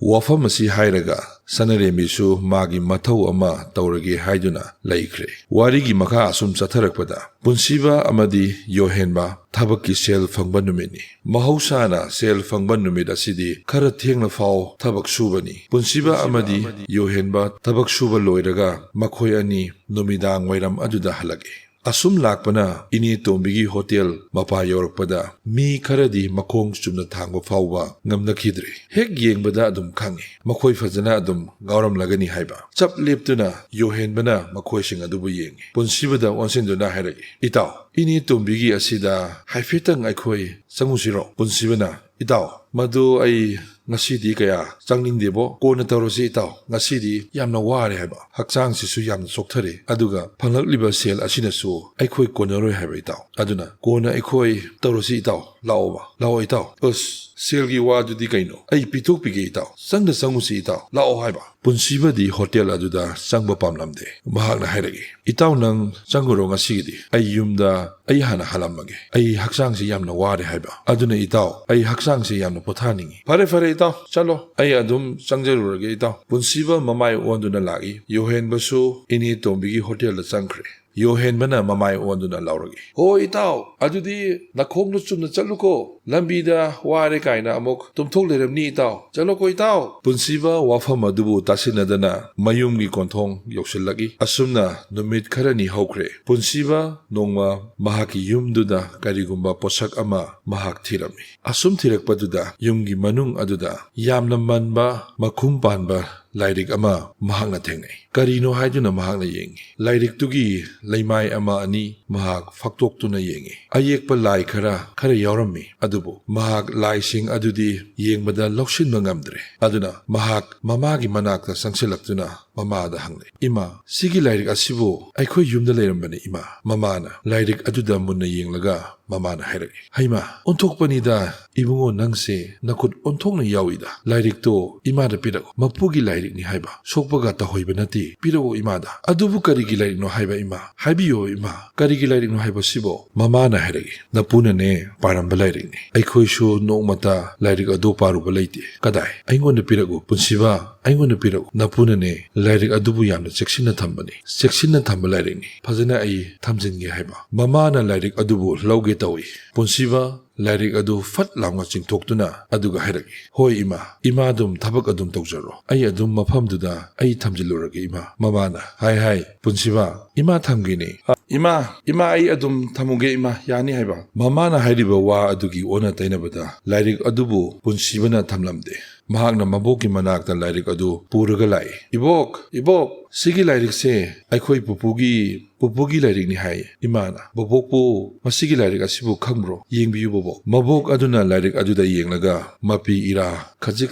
ꯋꯥꯐꯝ ꯑꯁꯤ ꯍꯥꯏꯔꯒ ꯁꯅꯥꯔꯦꯝꯕꯤꯁꯨ ꯃꯥꯒꯤ ꯃꯊꯧ ꯑꯃ ꯇꯧꯔꯒꯦ ꯍꯥꯏꯗꯨꯅ ꯂꯩꯈ꯭ꯔꯦ꯫ ꯋꯥꯔꯤꯒꯤ ꯃꯈꯥ ꯑꯁꯨꯝ ꯆꯠꯊꯔꯛꯄꯗ ꯄꯨꯟꯁꯤꯕ ꯑꯃꯗꯤ ꯌꯣꯍꯦꯟꯕ ꯊꯕꯛꯀꯤ ꯁꯦꯜ ꯐꯪꯕ ꯅꯨꯃꯤꯠꯅꯤ꯫ ꯃꯍꯧꯁꯥꯅ ꯁꯦꯜ ꯐꯪꯕ ꯅꯨꯃꯤꯠ ꯑꯁꯤꯗꯤ ꯈꯔ ꯊꯦꯡꯅ ꯐꯥꯎ ꯊꯕꯛ ꯁꯨꯕꯅꯤ꯫ ꯄꯨꯟꯁꯤꯕ ꯑꯃꯗꯤ ꯌꯣꯍꯦꯟꯕ ꯊꯕꯛ ꯁꯨꯕ ꯂꯣꯏꯔꯒ ꯃꯈꯣꯏ ꯑꯅꯤ ꯅꯨꯃꯤꯗꯥꯡ ꯋꯥꯏꯔꯝ ꯑꯗꯨꯗ ꯍꯜꯂꯛꯏ꯫ ꯑꯁꯨꯝ ꯂꯥꯛꯄꯅ ꯏꯅꯦ ꯇꯣꯝꯕꯤꯒꯤ ꯍꯣꯇꯦꯜ ꯃꯄꯥ ꯌꯧꯔꯛꯄꯗ ꯃꯤ ꯈꯔꯗꯤ ꯃꯈꯣꯡ ꯆꯨꯝꯅ ꯊꯥꯡꯕ ꯐꯥꯎꯕ ꯉꯝꯅꯈꯤꯗ꯭ꯔꯦ꯫ ꯍꯦꯛ ꯌꯦꯡꯕꯗ ꯑꯗꯨꯝ ꯈꯪꯉꯤ, ꯃꯈꯣꯏ ꯐꯖꯅ ꯑꯗꯨꯝ ꯉꯥꯎꯔꯝꯂꯒꯅꯤ ꯍꯥꯏꯕ꯫ ꯆꯞ ꯂꯦꯞꯇꯨꯅ ꯌꯣꯍꯦꯟꯕꯅ ꯃꯈꯣꯏꯁꯤꯡ ꯑꯗꯨꯕꯨ ꯌꯦꯡꯉꯤ꯫ ꯄꯨꯟꯁꯤꯕꯗ ꯑꯣꯟꯁꯤꯟꯗꯨꯅ ꯍꯥꯏꯔꯛꯏ, "ꯏꯇꯥꯎ, ꯏꯅꯦ ꯇꯣꯝꯕꯤꯒꯤ ꯑꯁꯤꯗ ꯍꯥꯏꯐꯦꯠꯇꯪ ꯑꯩꯈꯣꯏ ꯆꯪꯉꯨꯁꯤꯔꯣ?" ꯄꯨꯟꯁꯤꯕꯅ, "ꯏꯇꯥꯎ, ꯃꯗꯨ ꯑꯩ "ꯉꯁꯤꯗꯤ ꯀꯌꯥ ꯆꯪꯅꯤꯡꯗꯦꯕꯣ, ꯀꯣꯟꯅ ꯇꯧꯔꯁꯤ ꯏꯇꯥꯎ, ꯉꯁꯤꯗꯤ ꯌꯥꯝꯅ ꯋꯥꯔꯦ" ꯍꯥꯏꯕ, "ꯍꯛꯆꯥꯡꯁꯤꯁꯨ ꯌꯥꯝꯅ ꯆꯣꯛꯊꯔꯦ, ꯑꯗꯨꯒ ꯐꯪꯂꯛꯂꯤꯕ ꯁꯦꯜ ꯑꯁꯤꯅꯁꯨ ꯑꯩꯈꯣꯏ ꯀꯣꯟꯅꯔꯣꯏ" ꯍꯥꯏꯕ ꯏꯇꯥꯎ꯫ ꯑꯗꯨꯅ "ꯀꯣꯟꯅ ꯑꯩꯈꯣꯏ ꯇꯧꯔꯁꯤ ꯏꯇꯥꯎ, ꯂꯥꯛꯑꯣꯕ, ꯂꯥꯛꯑꯣ ꯏꯇꯥꯎ"꯫ "ꯑꯁ, ꯁꯦꯜꯒꯤ ꯋꯥꯗꯨꯗꯤ ꯀꯩꯅꯣ? ꯑꯩ ꯄꯤꯊꯣꯛꯄꯤꯒꯦ ꯏꯇꯥꯎ, ꯆꯪꯗ ꯆꯪꯉꯨꯁꯤ ꯏꯇꯥꯎ, ꯂꯥꯛꯑꯣ" ꯍꯥꯏꯕ꯫ ꯄꯨꯟꯁꯤꯕꯗꯤ ꯍꯣꯇꯦꯜ ꯑꯗꯨꯗ ꯆꯪꯕ ꯄꯥꯝꯂꯝꯗꯦ꯫ ꯃꯍꯥꯛꯅ ꯍꯥꯏꯔꯛꯏ, "ꯏꯇꯥꯎ, ꯅꯪ ꯆꯪꯉꯨꯔꯣ ꯉꯁꯤꯒꯤꯗꯤ꯫ ꯑꯩ ꯌꯨꯝꯗ ꯑꯩ ꯍꯥꯟꯅ ꯍꯜꯂꯝꯃꯒꯦ꯫ ꯑꯩ ꯍꯛꯆꯥꯡꯁꯤ ꯌꯥꯝꯅ ꯋꯥꯔꯦ" ꯍꯥꯏꯕ꯫ "ꯑꯗꯨꯅ ꯏꯇꯥꯎ, ꯑꯩ ꯍꯛꯆꯥꯡꯁꯤ ꯌꯥꯝꯅ ꯄꯣꯊꯥꯅꯤꯡꯏ"꯫ "ꯐꯔꯦ, ꯐꯔꯦ ꯏꯇꯥꯎ, ꯆꯠꯂꯣ꯫ ꯑꯩ ꯑꯗꯨꯝ ꯆꯪꯖꯔꯨꯔꯒꯦ ꯏꯇꯥꯎ"꯫ ꯄꯨꯟꯁꯤꯕ ꯃꯃꯥꯏ ꯑꯣꯟꯗꯨꯅ ꯂꯥꯛꯏ꯫ ꯌꯣꯍꯦꯟꯕꯁꯨ ꯏꯅꯦ ꯇꯣꯝꯕꯤꯒꯤ ꯍꯣꯇꯦꯜꯗ ꯆꯪꯈ꯭ꯔꯦ꯫ ꯌꯣꯍꯦꯟꯕꯅ ꯃꯃꯥꯏ ꯑꯣꯟꯗꯨꯅ ꯂꯥꯎꯔꯛꯏ, "ꯍꯣ ꯏꯇꯥꯎ, ꯑꯗꯨꯗꯤ ꯅꯈꯣꯡꯅ ꯆꯨꯝꯅ ꯆꯠꯂꯨꯀꯣ꯫ ꯂꯝꯕꯤꯗ ꯋꯥꯔꯦ ꯀꯥꯏꯅ ꯑꯃꯨꯛ ꯇꯨꯝꯊꯣꯛ ꯂꯩꯔꯝꯅꯤ ꯏꯇꯥꯎ꯫ ꯆꯠꯂꯣꯀꯣ ꯏꯇꯥꯎ"꯫ ꯄꯨꯟꯁꯤꯕ ꯋꯥꯐꯝ ꯑꯗꯨꯕꯨ ꯇꯥꯁꯤꯟꯅꯗꯅ ꯃꯌꯨꯝꯒꯤ ꯀꯣꯟꯊꯣꯡ ꯌꯧꯁꯤꯜꯂꯛꯏ꯫ ꯑꯁꯨꯝꯅ ꯅꯨꯃꯤꯠ ꯈꯔꯅꯤ ꯍꯧꯈ꯭ꯔꯦ꯫ ꯄꯨꯟꯁꯤꯕ ꯅꯣꯡꯃ ꯃꯍꯥꯛꯀꯤ ꯌꯨꯝꯗꯨꯗ ꯀꯔꯤꯒꯨꯝꯕ ꯄꯣꯠꯁꯛ ꯑꯃ ꯃꯍꯥꯛ ꯊꯤꯔꯝꯃꯤ꯫ ꯑꯁꯨꯝ ꯊꯤꯔꯛꯄꯗꯨꯗ ꯌꯨꯝꯒꯤ ꯃꯅꯨꯡ ꯑꯗꯨꯗ ꯌꯥꯝꯅ ꯃꯟꯕ, ꯃꯈꯨꯝ ꯄꯥꯟꯕ ꯂꯥꯏꯔꯤꯛ ꯑꯃ ꯃꯍꯥꯛꯅ ꯊꯦꯡꯅꯩ꯫ ꯀꯔꯤꯅꯣ ꯍꯥꯏꯗꯨꯅ ꯃꯍꯥꯛꯅ ꯌꯦꯡꯉꯤ꯫ ꯂꯥꯏꯔꯤꯛꯇꯨꯒꯤ ꯂꯩꯃꯥꯏ ꯑꯃ ꯑꯅꯤ ꯃꯍꯥꯛ ꯐꯥꯛꯇꯣꯛꯇꯨꯅ ꯌꯦꯡꯉꯤ꯫ ꯑꯌꯦꯛꯄ ꯂꯥꯏ ꯈꯔ, ꯈꯔ ꯌꯥꯎꯔꯝꯃꯤ, ꯑꯗꯨꯕꯨ ꯃꯍꯥꯛ ꯂꯥꯏꯁꯤꯡ ꯑꯗꯨꯗꯤ ꯌꯦꯡꯕꯗ ꯂꯧꯁꯤꯟꯕ ꯉꯝꯗ꯭ꯔꯦ꯫ ꯑꯗꯨꯅ ꯃꯍꯥꯛ ꯃꯃꯥꯒꯤ ꯃꯅꯥꯛꯇ ꯆꯪꯁꯤꯜꯂꯛꯇꯨꯅ ꯃꯃꯥꯗ ꯍꯪꯂꯦ, "ꯏꯃꯥ, ꯁꯤꯒꯤ ꯂꯥꯏꯔꯤꯛ ꯑꯁꯤꯕꯨ ꯑꯩꯈꯣꯏ ꯌꯨꯝꯗ ꯂꯩꯔꯝꯕꯅꯤ, ꯏꯃꯥ"꯫ ꯃꯃꯥꯅ ꯂꯥꯏꯔꯤꯛ ꯑꯗꯨꯗ ꯃꯨꯟꯅ ꯌꯦꯡꯂꯒ ꯃꯃꯥꯅ ꯍꯥꯏꯔꯛꯏ, "ꯍꯩꯃꯥ, ꯑꯣꯟꯊꯣꯛꯄꯅꯤꯗ, ꯏꯕꯨꯡꯉꯣ, ꯅꯪꯁꯦ ꯅꯈꯨꯠ ꯑꯣꯟꯊꯣꯛꯅ ꯌꯥꯎꯏꯗ꯫ ꯂꯥꯏꯔꯤꯛꯇꯣ ꯏꯃꯥꯗ ꯄꯤꯔꯛꯎ꯫ ꯃꯄꯨꯒꯤ ꯂꯥꯏꯔꯤꯛꯅꯤ ꯍꯥꯏꯕ, ꯁꯣꯛꯄꯒ ꯇꯧꯍꯣꯏꯕ ꯅꯠꯇꯦ, ꯄꯤꯔꯛꯎ ꯏꯃꯥꯗ"꯫ "ꯑꯗꯨꯕꯨ ꯀꯔꯤꯒꯤ ꯂꯥꯏꯔꯤꯛꯅꯣ ꯍꯥꯏꯕ, ꯏꯃꯥ? ꯍꯥꯏꯕꯤꯌꯨ ꯏꯃꯥ, ꯀꯔꯤꯒꯤ ꯂꯥꯏꯔꯤꯛꯅꯣ ꯍꯥꯏꯕꯁꯤꯕꯣ?" ꯃꯃꯥꯅ ꯍꯥꯏꯔꯛꯏ, "ꯅꯄꯨꯅꯅꯦ ꯄꯥꯔꯝꯕ ꯂꯥꯏꯔꯤꯛꯅꯤ꯫ ꯑꯩꯈꯣꯏꯁꯨ ꯅꯣꯡꯃꯇ ꯂꯥꯏꯔꯤꯛ ꯑꯗꯨ ꯄꯥꯔꯨꯕ ꯂꯩꯇꯦ꯫ ꯀꯗꯥꯏ? ꯑꯩꯉꯣꯟꯗ ꯄꯤꯔꯛꯎ, ꯄꯨꯟꯁꯤꯕ, ꯑꯩꯉꯣꯟꯗ ꯄꯤꯔꯛꯎ꯫ ꯅꯄꯨꯅꯅꯦ ꯂꯥꯏꯔꯤꯛ ꯑꯗꯨꯕꯨ ꯌꯥꯝꯅ ꯆꯦꯛꯁꯤꯟꯅ ꯊꯝꯕꯅꯤ꯫ ꯆꯦꯛꯁꯤꯟꯅ ꯊꯝꯕ ꯂꯥꯏꯔꯤꯛꯅꯤ꯫ ꯐꯖꯅ ꯑꯩ ꯊꯝꯖꯤꯟꯒꯦ" ꯍꯥꯏꯕ꯫ ꯃꯃꯥꯅ ꯂꯥꯏꯔꯤꯛ ꯑꯗꯨꯕꯨ ꯂꯧꯒꯦ ꯇꯧꯏ꯫ ꯄꯨꯟꯁꯤꯕ ꯂꯥꯏꯔꯤꯛ ꯑꯗꯨ ꯐꯠ ꯂꯥꯎꯅ ꯆꯤꯡꯊꯣꯛꯇꯨꯅ ꯑꯗꯨꯒ ꯍꯥꯏꯔꯛꯏ, "ꯍꯣꯏ ꯏꯃꯥ, ꯏꯃꯥ ꯑꯗꯨꯝ ꯊꯕꯛ ꯑꯗꯨꯝ ꯇꯧꯖꯔꯣ꯫ ꯑꯩ ꯑꯗꯨꯝ ꯃꯐꯝꯗꯨꯗ ꯑꯩ ꯊꯝꯖꯤꯜꯂꯨꯔꯒꯦ ꯏꯃꯥ"꯫ ꯃꯃꯥꯅ ꯍꯥꯏ ꯍꯥꯏ, "ꯄꯨꯟꯁꯤꯕ, ꯏꯃꯥ ꯊꯝꯒꯦꯅꯦ꯫ ꯑ, ꯏꯃꯥ, ꯏꯃꯥ ꯑꯩ ꯑꯗꯨꯝ ꯊꯝꯃꯨꯒꯦ ꯏꯃꯥ, ꯌꯥꯅꯤ" ꯍꯥꯏꯕ꯫ ꯃꯃꯥꯅ ꯍꯥꯏꯔꯤꯕ ꯋꯥ ꯑꯗꯨꯒꯤ ꯑꯣꯟꯅ ꯇꯩꯅꯕꯗ ꯂꯥꯏꯔꯤꯛ ꯑꯗꯨꯕꯨ ꯄꯨꯟꯁꯤꯕꯅ ꯊꯝꯂꯝꯗꯦ꯫ ꯃꯍꯥꯛꯅ ꯃꯕꯣꯛꯀꯤ ꯃꯅꯥꯛꯇ ꯂꯥꯏꯔꯤꯛ ꯑꯗꯨ ꯄꯨꯔꯒ ꯂꯥꯛꯏ꯫ "ꯏꯕꯣꯛ, ꯏꯕꯣꯛ, "ꯁꯤꯒꯤ ꯂꯥꯏꯔꯤꯛꯁꯦ ꯑꯩꯈꯣꯏ ꯄꯨꯄꯨꯒꯤ, ꯄꯨꯄꯨꯒꯤ ꯂꯥꯏꯔꯤꯛꯅꯤ" ꯍꯥꯏ꯫ ꯏꯃꯥꯅ, "ꯕꯣꯕꯣꯛꯄꯨ ꯃꯁꯤꯒꯤ ꯂꯥꯏꯔꯤꯛ ꯑꯁꯤꯕꯨ ꯈꯪꯕ꯭ꯔꯣ? ꯌꯦꯡꯕꯤꯌꯨ ꯕꯣꯕꯣꯛ"꯫ ꯃꯕꯣꯛ ꯑꯗꯨꯅ ꯂꯥꯏꯔꯤꯛ ꯑꯗꯨꯗ ꯌꯦꯡꯂꯒ, "ꯃꯄꯤ ꯏꯔꯥ, ꯈꯖꯤꯛ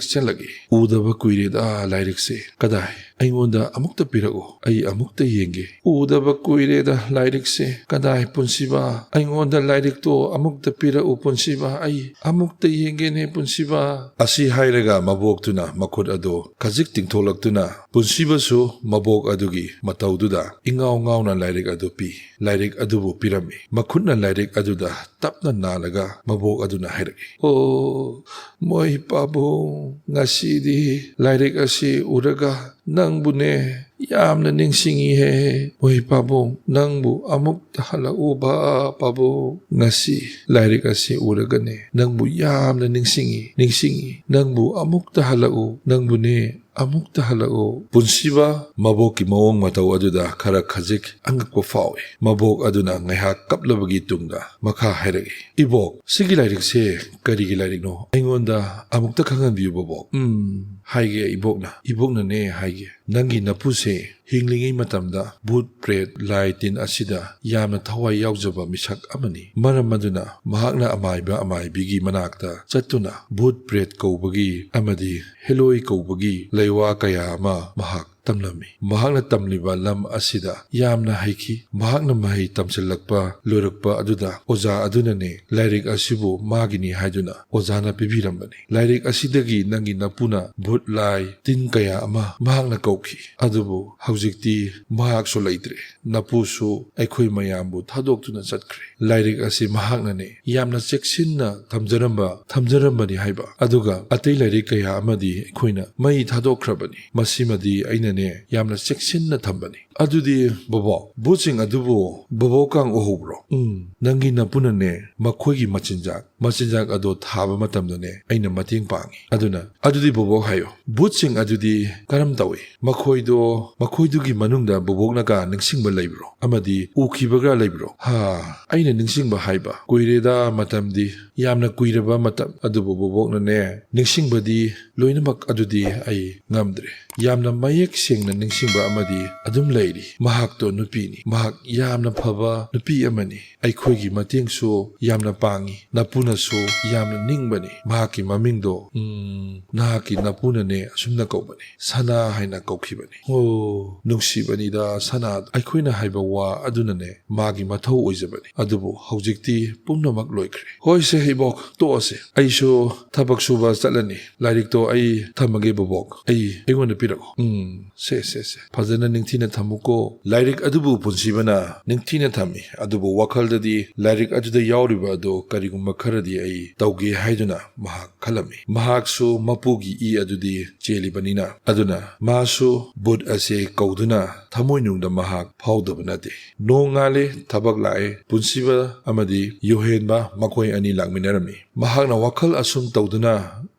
ꯆꯠꯂꯒꯦ꯫ ꯎꯗꯕ ꯀꯨꯏꯔꯦꯗ ꯂꯥꯏꯔꯤꯛꯁꯦ꯫ ꯀꯗꯥꯏ? ꯑꯩꯉꯣꯟꯗ ꯑꯃꯨꯛꯇ ꯄꯤꯔꯛꯎ꯫ ꯑꯩ ꯑꯃꯨꯛꯇ ꯌꯦꯡꯒꯦ꯫ ꯎꯗꯕ ꯀꯨꯏꯔꯦꯗ ꯂꯥꯏꯔꯤꯛꯁꯦ꯫ ꯀꯗꯥꯏ ꯄꯨꯟꯁꯤꯕ? ꯑꯩꯉꯣꯟꯗ ꯂꯥꯏꯔꯤꯛꯇꯣ ꯑꯃꯨꯛꯇ ꯄꯤꯔꯛꯎ ꯄꯨꯟꯁꯤꯕ꯫ ꯑꯩ ꯑꯃꯨꯛꯇ ꯌꯦꯡꯒꯦꯅꯦ ꯄꯨꯟꯁꯤꯕ"꯫ ꯑꯁꯤ ꯍꯥꯏꯔꯒ ꯃꯕꯣꯛꯇꯨꯅ ꯃꯈꯨꯠ ꯑꯗꯨ ꯈꯖꯤꯛ ꯇꯤꯡꯊꯣꯛꯂꯛꯇꯨꯅ ꯄꯨꯟꯁꯤꯕꯁꯨ ꯃꯕꯣꯛ ꯑꯗꯨꯒꯤ ꯃꯇꯧꯗꯨꯗ ꯏꯉꯥꯎ ꯉꯥꯎꯅ ꯂꯥꯏꯔꯤꯛ ꯑꯗꯨ ꯄꯤ꯫ ꯂꯥꯏꯔꯤꯛ ꯑꯗꯨꯕꯨ ꯄꯤꯔꯝꯃꯤ꯫ ꯃꯈꯨꯠꯅ ꯂꯥꯏꯔꯤꯛ ꯑꯗꯨꯗ ꯇꯞꯅ ꯅꯥꯜꯂꯒ ꯃꯕꯣꯛ ꯑꯗꯨꯅ ꯍꯥꯏꯔꯛꯏ, "ꯑꯣ, ꯃꯣꯏ ꯄꯥꯕꯨꯡ, ꯉꯁꯤꯗꯤ ꯂꯥꯏꯔꯤꯛ ꯑꯁꯤ ꯎꯔꯒ ꯅꯪꯕꯨꯅꯦ ꯌꯥꯝꯅ ꯅꯤꯡꯁꯤꯡꯉꯤꯍꯦ꯫ ꯃꯣꯏ ꯄꯥꯕꯨꯡ, ꯅꯪꯕꯨ ꯑꯃꯨꯛꯇ ꯍꯜꯂꯛꯎꯕ ꯄꯥꯕꯨꯡ꯫ ꯉꯁꯤ ꯂꯥꯏꯔꯤꯛ ꯑꯁꯤ ꯎꯔꯒꯅꯦ ꯅꯪꯕꯨ ꯌꯥꯝꯅ ꯅꯤꯡꯁꯤꯡꯉꯤ, ꯅꯤꯡꯁꯤꯡꯉꯤ꯫ ꯅꯪꯕꯨ ꯑꯃꯨꯛꯇ ꯍꯜꯂꯛꯎ, ꯅꯪꯕꯨꯅꯦ ꯑꯃꯨꯛꯇ ꯍꯜꯂꯛꯎ"꯫ ꯄꯨꯟꯁꯤꯕ ꯃꯕꯣꯛꯀꯤ ꯃꯑꯣꯡ ꯃꯇꯧ ꯑꯗꯨꯗ ꯈꯔ ꯈꯖꯤꯛ ꯑꯉꯛꯄ ꯐꯥꯎꯏ꯫ ꯃꯕꯣꯛ ꯑꯗꯨꯅ ꯉꯥꯏꯍꯥꯛ ꯀꯞꯂꯕꯒꯤ ꯇꯨꯡꯗ ꯃꯈꯥ ꯍꯥꯏꯔꯛꯏ, "ꯏꯕꯣꯛ, ꯁꯤꯒꯤ ꯂꯥꯏꯔꯤꯛꯁꯦ ꯀꯔꯤꯒꯤ ꯂꯥꯏꯔꯤꯛꯅꯣ? ꯑꯩꯉꯣꯟꯗ ꯑꯃꯨꯛꯇ ꯈꯪꯍꯟꯕꯤꯌꯨ ꯕꯣꯕꯣꯛ"꯫ "ꯎꯝ, ꯍꯥꯏꯒꯦ ꯏꯕꯣꯛꯅ, ꯏꯕꯣꯛꯅꯅꯦ ꯍꯥꯏꯒꯦ꯫ ꯅꯪꯒꯤ ꯅꯄꯨꯁꯦ ꯍꯤꯡꯂꯤꯉꯩ ꯃꯇꯝꯗ ꯚꯨꯠ, ꯄ꯭ꯔꯦꯠ, ꯂꯥꯏ, ꯇꯤꯟ ꯑꯁꯤꯗ ꯌꯥꯝꯅ ꯊꯋꯥꯏ ꯌꯥꯎꯖꯕ ꯃꯤꯁꯛ ꯑꯃꯅꯤ꯫ ꯃꯔꯝ ꯑꯗꯨꯅ ꯃꯍꯥꯛꯅ ꯑꯃꯥꯏꯕ ꯑꯃꯥꯏꯕꯤꯒꯤ ꯃꯅꯥꯛꯇ ꯆꯠꯇꯨꯅ ꯚꯨꯠ, ꯄ꯭ꯔꯦꯠ ꯀꯧꯕꯒꯤ ꯑꯃꯗꯤ ꯍꯦꯂꯣꯏ ꯀꯧꯕꯒꯤ ꯂꯩꯋꯥ ꯀꯌꯥ ꯑꯃ ꯃꯍꯥꯛ ꯇꯝꯂꯝꯃꯤ꯫ ꯃꯍꯥꯛꯅ ꯇꯝꯂꯤꯕ ꯂꯝ ꯑꯁꯤꯗ ꯌꯥꯝꯅ ꯍꯩꯈꯤ꯫ ꯃꯍꯥꯛꯅ ꯃꯍꯩ ꯇꯝꯁꯤꯜꯂꯛꯄ ꯂꯣꯏꯔꯛꯄ ꯑꯗꯨꯗ ꯑꯣꯖꯥ ꯑꯗꯨꯅꯅꯦ ꯂꯥꯏꯔꯤꯛ ꯑꯁꯤꯕꯨ ꯃꯥꯒꯤꯅꯤ ꯍꯥꯏꯗꯨꯅ ꯑꯣꯖꯥꯅ ꯄꯤꯕꯤꯔꯝꯕꯅꯤ꯫ ꯂꯥꯏꯔꯤꯛ ꯑꯁꯤꯗꯒꯤ ꯅꯪꯒꯤ ꯅꯄꯨꯅ ꯚꯨꯠ, ꯂꯥꯏ, ꯇꯤꯟ ꯀꯌꯥ ꯑꯃ ꯃꯍꯥꯛꯅ ꯀꯧꯈꯤ꯫ ꯑꯗꯨꯕꯨ ꯍꯧꯖꯤꯛꯇꯤ ꯃꯍꯥꯛꯁꯨ ꯂꯩꯇ꯭ꯔꯦ꯫ ꯅꯄꯨꯁꯨ ꯑꯩꯈꯣꯏ ꯃꯌꯥꯝꯕꯨ ꯊꯥꯗꯣꯛꯇꯨꯅ ꯆꯠꯈ꯭ꯔꯦ꯫ ꯂꯥꯏꯔꯤꯛ ꯑꯁꯤ ꯃꯍꯥꯛꯅꯅꯦ ꯌꯥꯝꯅ ꯆꯦꯛꯁꯤꯟꯅ ꯊꯝꯖꯔꯝꯕ, ꯊꯝꯖꯔꯝꯕꯅꯤ ꯍꯥꯏꯕ꯫ ꯑꯗꯨꯒ ꯑꯇꯩ ꯂꯥꯏꯔꯤꯛ ꯀꯌꯥ ꯑꯃꯗꯤ ꯑꯩꯈꯣꯏꯅ ꯃꯩ ꯊꯥꯗꯣꯛꯈ꯭ꯔꯕꯅꯤ꯫ ꯃꯁꯤꯃꯗꯤ ꯑꯩꯅꯅꯦ ꯌꯥꯝꯅ ꯆꯦꯛꯁꯤꯟꯅ ꯊꯝꯕꯅꯤ"꯫ "ꯑꯗꯨꯗꯤ ꯕꯣꯕꯣꯛ, ꯚꯨꯠꯁꯤꯡ ꯑꯗꯨꯕꯨ ꯕꯣꯕꯣꯛꯀ ꯎꯍꯧꯕ꯭ꯔꯣ?" "ꯎꯝ, ꯅꯪꯒꯤ ꯅꯄꯨꯅꯅꯦ ꯃꯈꯣꯏꯒꯤ ꯃꯆꯤꯟꯖꯥꯛ ꯃꯆꯤꯟꯖꯥꯛ ꯑꯗꯣ ꯊꯥꯕ ꯃꯇꯝꯗꯅꯦ ꯑꯩꯅ ꯃꯇꯦꯡ ꯄꯥꯡꯉꯤ꯫ ꯑꯗꯨꯅ, "ꯑꯗꯨꯗꯤ ꯕꯣꯕꯣꯛ ꯍꯥꯏꯌꯣ, ꯚꯨꯠꯁꯤꯡ ꯑꯗꯨꯗꯤ ꯀꯔꯝ ꯇꯧꯏ? ꯃꯈꯣꯏꯗꯣ, ꯃꯈꯣꯏꯗꯨꯒꯤ ꯃꯅꯨꯡꯗ ꯕꯣꯕꯣꯛꯅꯒ ꯅꯤꯡꯁꯤꯡꯕ ꯂꯩꯕ꯭ꯔꯣ? ꯑꯃꯗꯤ ꯎꯈꯤꯕꯒ ꯂꯩꯕ꯭ꯔꯣ?" ꯍꯥ, ꯑꯩꯅ ꯅꯤꯡꯁꯤꯡꯕ ꯍꯥꯏꯕ, ꯀꯨꯏꯔꯦꯗ ꯃꯇꯝꯗꯤ, ꯌꯥꯝꯅ ꯀꯨꯏꯔꯕ ꯃꯇꯝ꯫ ꯑꯗꯨꯕꯨ ꯕꯣꯕꯣꯛꯅꯅꯦ, ꯅꯤꯡꯁꯤꯡꯕꯗꯤ ꯂꯣꯏꯅꯃꯛ ꯑꯗꯨꯗꯤ ꯑꯩ ꯉꯝꯗ꯭ꯔꯦ꯫ ꯌꯥꯝꯅ ꯃꯌꯦꯛ ꯁꯦꯡꯅ ꯅꯤꯡꯁꯤꯡꯕ ꯑꯃꯗꯤ ꯑꯗꯨꯝ ꯂꯩꯔꯤ꯫ ꯃꯍꯥꯛꯇꯣ ꯅꯨꯄꯤꯅꯤ꯫ ꯃꯍꯥꯛ ꯌꯥꯝꯅ ꯐꯕ ꯅꯨꯄꯤ ꯑꯃꯅꯤ꯫ ꯑꯩꯈꯣꯏꯒꯤ ꯃꯇꯦꯡꯁꯨ ꯌꯥꯝꯅ ꯄꯥꯡꯉꯤ꯫ ꯅꯄꯨꯅꯁꯨ ꯌꯥꯝꯅ ꯅꯤꯡꯕꯅꯤ꯫ ꯃꯍꯥꯛꯀꯤ ꯃꯃꯤꯡꯗꯣ, ꯎꯝ, ꯅꯍꯥꯛꯀꯤ ꯅꯄꯨꯅꯅꯦ ꯑꯁꯨꯝꯅ ꯀꯧꯕꯅꯤ꯫ ꯁꯅꯥ ꯍꯥꯏꯅ ꯀꯧꯈꯤꯕꯅꯤ꯫ ꯑꯣ, ꯅꯨꯡꯁꯤꯕꯅꯤꯗ ꯁꯅꯥ꯫ ꯑꯩꯈꯣꯏꯅ ꯍꯥꯏꯕ ꯋꯥ ꯑꯗꯨꯅꯅꯦ ꯃꯥꯒꯤ ꯃꯊꯧ ꯑꯣꯏꯖꯕꯅꯤ꯫ ꯑꯗꯨꯕꯨ ꯍꯧꯖꯤꯛꯇꯤ ꯄꯨꯝꯅꯃꯛ ꯂꯣꯏꯈ꯭ꯔꯦ꯫ ꯍꯣꯏꯁꯦ ꯏꯕꯣꯛ, ꯇꯣꯛꯑꯁꯦ꯫ ꯑꯩꯁꯨ ꯊꯕꯛ ꯁꯨꯕ ꯆꯠꯂꯅꯤ꯫ ꯂꯥꯏꯔꯤꯛꯇꯣ ꯑꯩ ꯊꯝꯃꯒꯦ ꯕꯣꯕꯣꯛ꯫ ꯑꯩ, ꯑꯩꯉꯣꯟꯗ ꯄꯤꯔꯛꯑꯣ꯫ ꯎꯝ, ꯁꯦ, ꯁꯦ, ꯁꯦ꯫ ꯐꯖꯅ ꯅꯤꯡꯊꯤꯅ ꯊꯝꯃꯨꯀꯣ꯫ ꯂꯥꯏꯔꯤꯛ ꯑꯗꯨꯕꯨ ꯄꯨꯟꯁꯤꯕꯅ ꯅꯤꯡꯊꯤꯅ ꯊꯝꯃꯤ꯫ ꯑꯗꯨꯕꯨ ꯋꯥꯈꯜꯗꯗꯤ ꯂꯥꯏꯔꯤꯛ ꯑꯗꯨꯗ ꯌꯥꯎꯔꯤꯕ ꯑꯗꯣ ꯀꯔꯤꯒꯨꯝꯕ ꯈꯔꯗꯤ ꯑꯩ ꯇꯧꯒꯦ ꯍꯥꯏꯗꯨꯅ ꯃꯍꯥꯛ ꯈꯜꯂꯝꯃꯤ꯫ ꯃꯍꯥꯛꯁꯨ ꯃꯄꯨꯒꯤ ꯏ ꯑꯗꯨꯗꯤ ꯆꯦꯜꯂꯤꯕꯅꯤꯅ꯫ ꯑꯗꯨꯅ ꯃꯥꯁꯨ ꯚꯨꯠ ꯑꯁꯦ ꯀꯧꯗꯨꯅ ꯊꯃꯣꯏꯅꯨꯡꯗ ꯃꯍꯥꯛ ꯐꯥꯎꯗꯕ ꯅꯠꯇꯦ꯫ ꯅꯣꯡꯉꯥꯜꯂꯦ, ꯊꯕꯛ ꯂꯥꯛꯑꯦ꯫ ꯄꯨꯟꯁꯤꯕ ꯑꯃꯗꯤ ꯌꯣꯍꯦꯟꯕ ꯃꯈꯣꯏ ꯑꯅꯤ ꯂꯥꯛꯃꯤꯟꯅꯔꯝꯃꯤ꯫ ꯃꯍꯥꯛꯅ ꯋꯥꯈꯜ ꯑꯁꯨꯝ ꯇꯧꯗꯨꯅ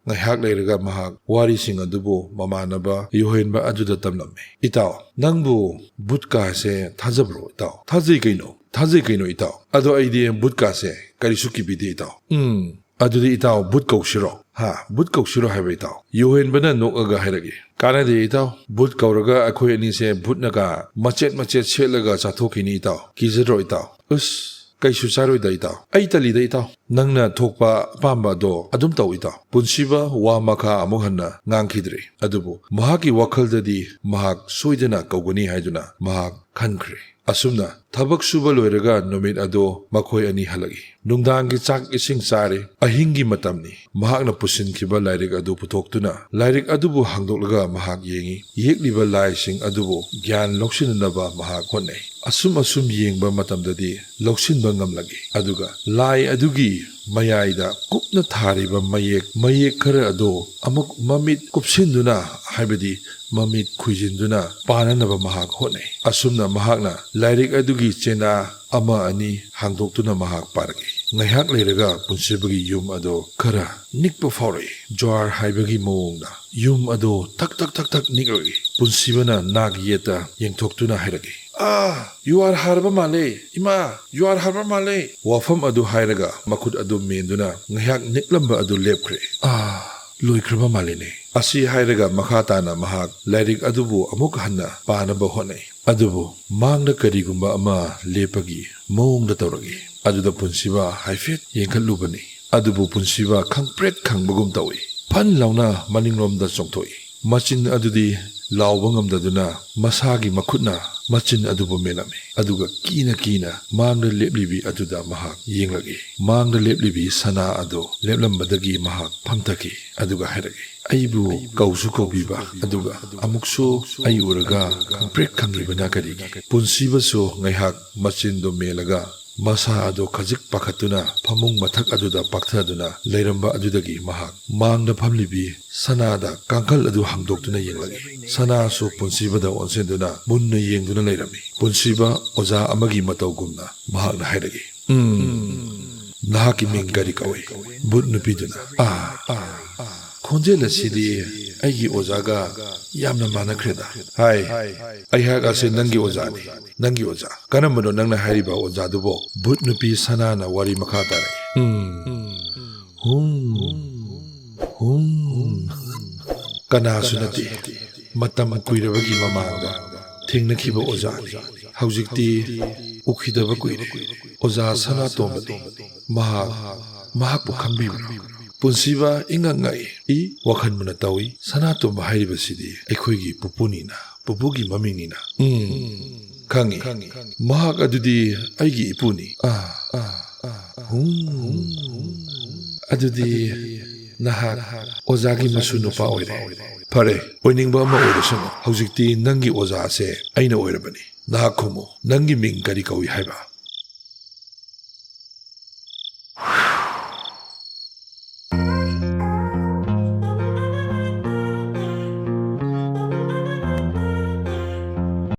ꯉꯥꯏꯍꯥꯛ ꯂꯩꯔꯒ ꯃꯍꯥꯛ ꯋꯥꯔꯤꯁꯤꯡ ꯑꯗꯨꯕꯨ ꯃꯃꯥꯟꯅꯕ ꯌꯣꯍꯦꯟꯕ ꯑꯗꯨꯗ ꯇꯝꯂꯝꯃꯤ꯫ "ꯏꯇꯥꯎ, ꯅꯪꯕꯨ ꯚꯨꯠꯀꯥꯁꯦ ꯊꯥꯖꯕ꯭ꯔꯣ ꯏꯇꯥꯎ?" "ꯊꯥꯖꯩ ꯀꯩꯅꯣ, ꯊꯥꯖꯩ ꯀꯩꯅꯣ ꯏꯇꯥꯎ꯫ ꯑꯗꯣ ꯑꯩꯗꯤ ꯚꯨꯠꯀꯥꯁꯦ ꯀꯔꯤꯁꯨ ꯀꯤꯕꯤꯗꯦ ꯏꯇꯥꯎ꯫" "ꯎꯝ, ꯑꯗꯨꯗꯤ ꯏꯇꯥꯎ ꯚꯨꯠ ꯀꯧꯁꯤꯔꯣ?" "ꯍꯥ? ꯚꯨꯠ ꯀꯧꯁꯤꯔꯣ ꯍꯥꯏꯕ ꯏꯇꯥꯎ?" ꯌꯣꯍꯦꯟꯕꯅ ꯅꯣꯛꯑꯒ ꯍꯥꯏꯔꯛꯏ꯫ "ꯀꯥꯟꯅꯗꯦ ꯏꯇꯥꯎ, ꯚꯨꯠ ꯀꯧꯔꯒ ꯑꯩꯈꯣꯏ ꯑꯅꯤꯁꯦ ꯚꯨꯠꯅꯒ ꯃꯆꯦꯠ ꯃꯆꯦꯠ ꯁꯦꯠꯂꯒ ꯆꯥꯊꯣꯛꯈꯤꯅꯤ ꯏꯇꯥꯎ꯫ ꯀꯤꯖꯗ꯭ꯔꯣ ꯏꯇꯥꯎ?" "ꯑꯁ, ꯀꯩꯁꯨ ꯆꯥꯔꯣꯏꯗ ꯏꯇꯥꯎ꯫ ꯑꯩ ꯇꯜꯂꯤꯗ ꯏꯇꯥꯎ꯫ ꯅꯪꯅ ꯊꯣꯛꯄ ꯑꯄꯥꯝꯕ ꯑꯗꯣ ꯑꯗꯨꯝ ꯇꯧ ꯏꯇꯥꯎ꯫" ꯄꯨꯟꯁꯤꯕ ꯋꯥ ꯃꯈꯥ ꯑꯃꯨꯛ ꯍꯟꯅ ꯉꯥꯡꯈꯤꯗ꯭ꯔꯦ꯫ ꯑꯗꯨꯕꯨ ꯃꯍꯥꯛꯀꯤ ꯋꯥꯈꯜꯗꯗꯤ ꯃꯍꯥꯛ ꯁꯣꯏꯗꯅ ꯀꯧꯒꯅꯤ ꯍꯥꯏꯗꯨꯅ ꯃꯍꯥꯛ ꯈꯟꯈ꯭ꯔꯦ꯫ ꯑꯁꯨꯝꯅ ꯊꯕꯛ ꯁꯨꯕ ꯂꯣꯏꯔꯒ ꯅꯨꯃꯤꯠ ꯑꯗꯣ ꯃꯈꯣꯏ ꯑꯅꯤ ꯍꯜꯂꯛꯏ꯫ ꯅꯨꯡꯗꯥꯡꯒꯤ ꯆꯥꯛ ꯏꯁꯤꯡ ꯆꯥꯔꯦ꯫ ꯑꯍꯤꯡꯒꯤ ꯃꯇꯝꯅꯤ꯫ ꯃꯍꯥꯛꯅ ꯄꯨꯁꯤꯟꯈꯤꯕ ꯂꯥꯏꯔꯤꯛ ꯑꯗꯨ ꯄꯨꯊꯣꯛꯇꯨꯅ ꯂꯥꯏꯔꯤꯛ ꯑꯗꯨꯕꯨ ꯍꯥꯡꯗꯣꯛꯂꯒ ꯃꯍꯥꯛ ꯌꯦꯡꯉꯤ꯫ ꯌꯦꯛꯂꯤꯕ ꯂꯥꯏꯁꯤꯡ ꯑꯗꯨꯕꯨ ꯒ꯭ꯌꯥꯟ ꯂꯧꯁꯤꯟꯅꯅꯕ ꯃꯍꯥꯛ ꯍꯣꯠꯅꯩ꯫ ꯑꯁꯨꯝ ꯑꯁꯨꯝ ꯌꯦꯡꯕ ꯃꯇꯝꯗꯗꯤ ꯂꯧꯁꯤꯟꯕ ꯉꯝꯂꯛꯏ꯫ ꯑꯗꯨꯒ ꯂꯥꯏ ꯑꯗꯨꯒꯤ ꯃꯌꯥꯏꯗ ꯀꯨꯞꯅ ꯊꯥꯔꯤꯕ ꯃꯌꯦꯛ, ꯃꯌꯦꯛ ꯈꯔ ꯑꯗꯨ ꯑꯃꯨꯛ ꯃꯃꯤꯠ ꯀꯨꯞꯁꯤꯟꯗꯨꯅ, ꯍꯥꯏꯕꯗꯤ ꯃꯃꯤꯠ ꯈꯨꯏꯖꯤꯟꯗꯨꯅ ꯄꯥꯅꯅꯕ ꯃꯍꯥꯛ ꯍꯣꯠꯅꯩ꯫ ꯑꯁꯨꯝꯅ ꯃꯍꯥꯛꯅ ꯂꯥꯏꯔꯤꯛ ꯑꯗꯨꯒꯤ ꯆꯦꯅꯥ ꯑꯃ ꯑꯅꯤ ꯍꯥꯡꯗꯣꯛꯇꯨꯅ ꯃꯍꯥꯛ ꯄꯥꯔꯛꯏ꯫ ꯉꯥꯏꯍꯥꯛ ꯂꯩꯔꯒ ꯄꯨꯟꯁꯤꯕꯒꯤ ꯌꯨꯝ ꯑꯗꯣ ꯈꯔ ꯅꯤꯛꯄ ꯐꯥꯎꯔꯛꯏ꯫ ꯖ꯭ꯋꯥꯔ ꯍꯥꯏꯕꯒꯤ ꯃꯑꯣꯡꯗ ꯌꯨꯝ ꯑꯗꯣ ꯊꯛ ꯊꯛ ꯊꯛ ꯊꯛ ꯅꯤꯛꯂꯛꯏ꯫ ꯄꯨꯟꯁꯤꯕꯅ ꯅꯥꯛ ꯌꯦꯠꯇ ꯌꯦꯡꯊꯣꯛꯇꯨꯅ ꯍꯥꯏꯔꯛꯏ, "ꯑꯥ, ꯖ꯭ꯋꯥꯔ ꯍꯥꯔꯕ ꯃꯥꯜꯂꯦ, ꯏꯃꯥ, ꯖ꯭ꯋꯥꯔ ꯍꯥꯔꯕ ꯃꯥꯜꯂꯦ!" ꯋꯥꯐꯝ ꯑꯗꯨ ꯍꯥꯏꯔꯒ ꯃꯈꯨꯠ ꯑꯗꯨ ꯃꯦꯟꯗꯨꯅ ꯉꯥꯏꯍꯥꯛ ꯅꯤꯛꯂꯝꯕ ꯑꯗꯨ ꯂꯦꯞꯈ꯭ꯔꯦ꯫ "ꯑꯥ, ꯂꯣꯏꯈ꯭ꯔꯕ ꯃꯥꯜꯂꯦꯅꯦ!" ꯑꯁꯤ ꯍꯥꯏꯔꯒ ꯃꯈꯥ ꯇꯥꯅ ꯃꯍꯥꯛ ꯂꯥꯏꯔꯤꯛ ꯑꯗꯨꯕꯨ ꯑꯃꯨꯛ ꯍꯟꯅ ꯄꯥꯅꯕ ꯍꯣꯠꯅꯩ꯫ ꯑꯗꯨꯕꯨ ꯃꯥꯡꯗ ꯀꯔꯤꯒꯨꯝꯕ ꯑꯃ ꯂꯦꯞꯄꯒꯤ ꯃꯑꯣꯡꯗ ꯇꯧꯔꯛꯏ꯫ ꯑꯗꯨꯗ ꯄꯨꯟꯁꯤꯕ ꯍꯥꯏꯐꯦꯠ ꯌꯦꯡꯈꯠꯂꯨꯕꯅꯤ꯫ ꯑꯗꯨꯕꯨ ꯄꯨꯟꯁꯤꯕ ꯈꯪꯄ꯭ꯔꯦꯛ ꯈꯪꯕꯒꯨꯝ ꯇꯧꯏ꯫ ꯐꯟ ꯂꯥꯎꯅ ꯃꯅꯤꯡꯂꯣꯝꯗ ꯆꯣꯡꯊꯣꯛꯏ꯫ ꯃꯆꯤꯟ ꯑꯗꯨꯗꯤ ꯂꯥꯎꯕ ꯉꯝꯗꯗꯨꯅ ꯃꯁꯥꯒꯤ ꯃꯈꯨꯠꯅ ꯃꯆꯤꯟ ꯑꯗꯨꯕꯨ ꯃꯦꯜꯂꯝꯃꯤ꯫ ꯑꯗꯨꯒ ꯀꯤꯅ ꯀꯤꯅ ꯃꯥꯡꯗ ꯂꯦꯞꯂꯤꯕꯤ ꯑꯗꯨꯗ ꯃꯍꯥꯛ ꯌꯦꯡꯂꯛꯏ꯫ ꯃꯥꯡꯗ ꯂꯦꯞꯂꯤꯕꯤ ꯁꯅꯥ ꯑꯗꯨ ꯂꯦꯞꯂꯝꯕꯗꯒꯤ ꯃꯍꯥꯛ ꯐꯝꯊꯈꯤ꯫ ꯑꯗꯨꯒ ꯍꯥꯏꯔꯛꯏ, "ꯑꯩꯕꯨ ꯀꯧꯁꯨ ꯀꯧꯕꯤꯕ, ꯑꯗꯨꯒ ꯑꯃꯨꯛꯁꯨ ꯑꯩ ꯎꯔꯒ ꯈꯪꯄ꯭ꯔꯦꯛ ꯈꯪꯉꯤꯕꯅ ꯀꯔꯤꯒꯤ?" ꯄꯨꯟꯁꯤꯕꯁꯨ ꯉꯥꯏꯍꯥꯛ ꯃꯆꯤꯟꯗꯨ ꯃꯦꯜꯂꯒ ꯃꯁꯥ ꯑꯗꯨ ꯈꯖꯤꯛ ꯄꯥꯈꯠꯇꯨꯅ ꯐꯃꯨꯡ ꯃꯊꯛ ꯑꯗꯨꯗ ꯄꯥꯛꯊꯗꯨꯅ ꯂꯩꯔꯝꯕ ꯑꯗꯨꯗꯒꯤ ꯃꯍꯥꯛ ꯃꯥꯡꯗ ꯐꯝꯂꯤꯕꯤ ꯁꯅꯥꯗ ꯀꯥꯡꯈꯜ ꯑꯗꯨ ꯍꯥꯡꯗꯣꯛꯇꯨꯅ ꯌꯦꯡꯂꯛꯏ꯫ ꯁꯅꯥꯁꯨ ꯄꯨꯟꯁꯤꯕꯗ ꯑꯣꯟꯁꯤꯟꯗꯨꯅ ꯃꯨꯟꯅ ꯌꯦꯡꯗꯨꯅ ꯂꯩꯔꯝꯃꯤ꯫ ꯄꯨꯟꯁꯤꯕ ꯑꯣꯖꯥ ꯑꯃꯒꯤ ꯃꯇꯧꯒꯨꯝꯅ ꯃꯍꯥꯛꯅ ꯍꯥꯏꯔꯛꯏ, "ꯎꯝ, ꯅꯍꯥꯛꯀꯤ ꯃꯤꯡ ꯀꯔꯤ ꯀꯧꯏ?" ꯚꯨꯠ ꯅꯨꯄꯤꯗꯨꯅ, "ꯑꯥ, ꯑꯥ, ꯈꯣꯟꯖꯦꯜ ꯑꯁꯤꯗꯤ ꯑꯩꯒꯤ ꯑꯣꯖꯥꯒ ꯌꯥꯝꯅ ꯃꯥꯟꯅꯈ꯭ꯔꯦꯗ꯫" "ꯍꯥꯏ, ꯑꯩꯍꯥꯛ ꯑꯁꯤ ꯅꯪꯒꯤ ꯑꯣꯖꯥꯅꯤ, ꯅꯪꯒꯤ ꯑꯣꯖꯥ꯫" "ꯀꯔꯝꯕꯅꯣ ꯅꯪꯅ ꯍꯥꯏꯔꯤꯕ ꯑꯣꯖꯥꯗꯨꯕꯣ?" ꯚꯨꯠ ꯅꯨꯄꯤ ꯁꯅꯥꯅ ꯋꯥꯔꯤ ꯃꯈꯥ ꯇꯥꯔꯛꯏ꯫ "ꯎꯝ, ꯍꯨꯝ, ꯍꯨꯝ, ꯀꯅꯥꯁꯨ ꯅꯠꯇꯦ, ꯃꯇꯝ ꯀꯨꯏꯔꯕꯒꯤ ꯃꯃꯥꯡꯗ ꯊꯦꯡꯅꯈꯤꯕ ꯑꯣꯖꯥꯅꯤ꯫ ꯍꯧꯖꯤꯛꯇꯤ ꯎꯈꯤꯗꯕ ꯀꯨꯏꯔꯦ꯫ ꯑꯣꯖꯥ ꯁꯅꯥꯇꯣꯝꯕꯗꯤ ꯃꯍꯥꯛ, ꯃꯍꯥꯛꯄꯨ ꯈꯪꯕꯤꯕ꯭ꯔꯥ?" ꯄꯨꯟꯁꯤꯕ ꯏꯉꯛ ꯉꯛꯏ꯫ "ꯏ, ꯋꯥꯈꯜ ꯃꯨꯟꯅ ꯇꯧꯏ꯫ ꯁꯅꯥꯇꯣꯝꯕ ꯍꯥꯏꯔꯤꯕꯁꯤꯗꯤ ꯑꯩꯈꯣꯏꯒꯤ ꯄꯨꯄꯨꯅꯤꯅ, ꯄꯨꯄꯨꯒꯤ ꯃꯃꯤꯡꯅꯤꯅ꯫" "ꯎꯝ, ꯈꯪꯏ꯫ ꯃꯍꯥꯛ ꯑꯗꯨꯗꯤ ꯑꯩꯒꯤ ꯏꯄꯨꯅꯤ꯫" "ꯑꯥ, ꯑꯥ, ꯑꯥ, ꯍꯨꯝ꯫ ꯑꯗꯨꯗꯤ ꯅꯍꯥꯛ ꯑꯣꯖꯥꯒꯤ ꯃꯁꯨ ꯅꯨꯄꯥ ꯑꯣꯏꯔꯦ꯫ ꯐꯔꯦ, ꯑꯣꯏꯅꯤꯡꯕ ꯑꯃ ꯑꯣꯏꯔꯁꯅꯨ꯫ ꯍꯧꯖꯤꯛꯇꯤ ꯅꯪꯒꯤ ꯑꯣꯖꯥꯁꯦ ꯑꯩꯅ ꯑꯣꯏꯔꯕꯅꯤ꯫ ꯅꯍꯥꯛ ꯈꯨꯝꯃꯨ, ꯅꯪꯒꯤ ꯃꯤꯡ ꯀꯔꯤ ꯀꯧꯏ ꯍꯥꯏꯕ?"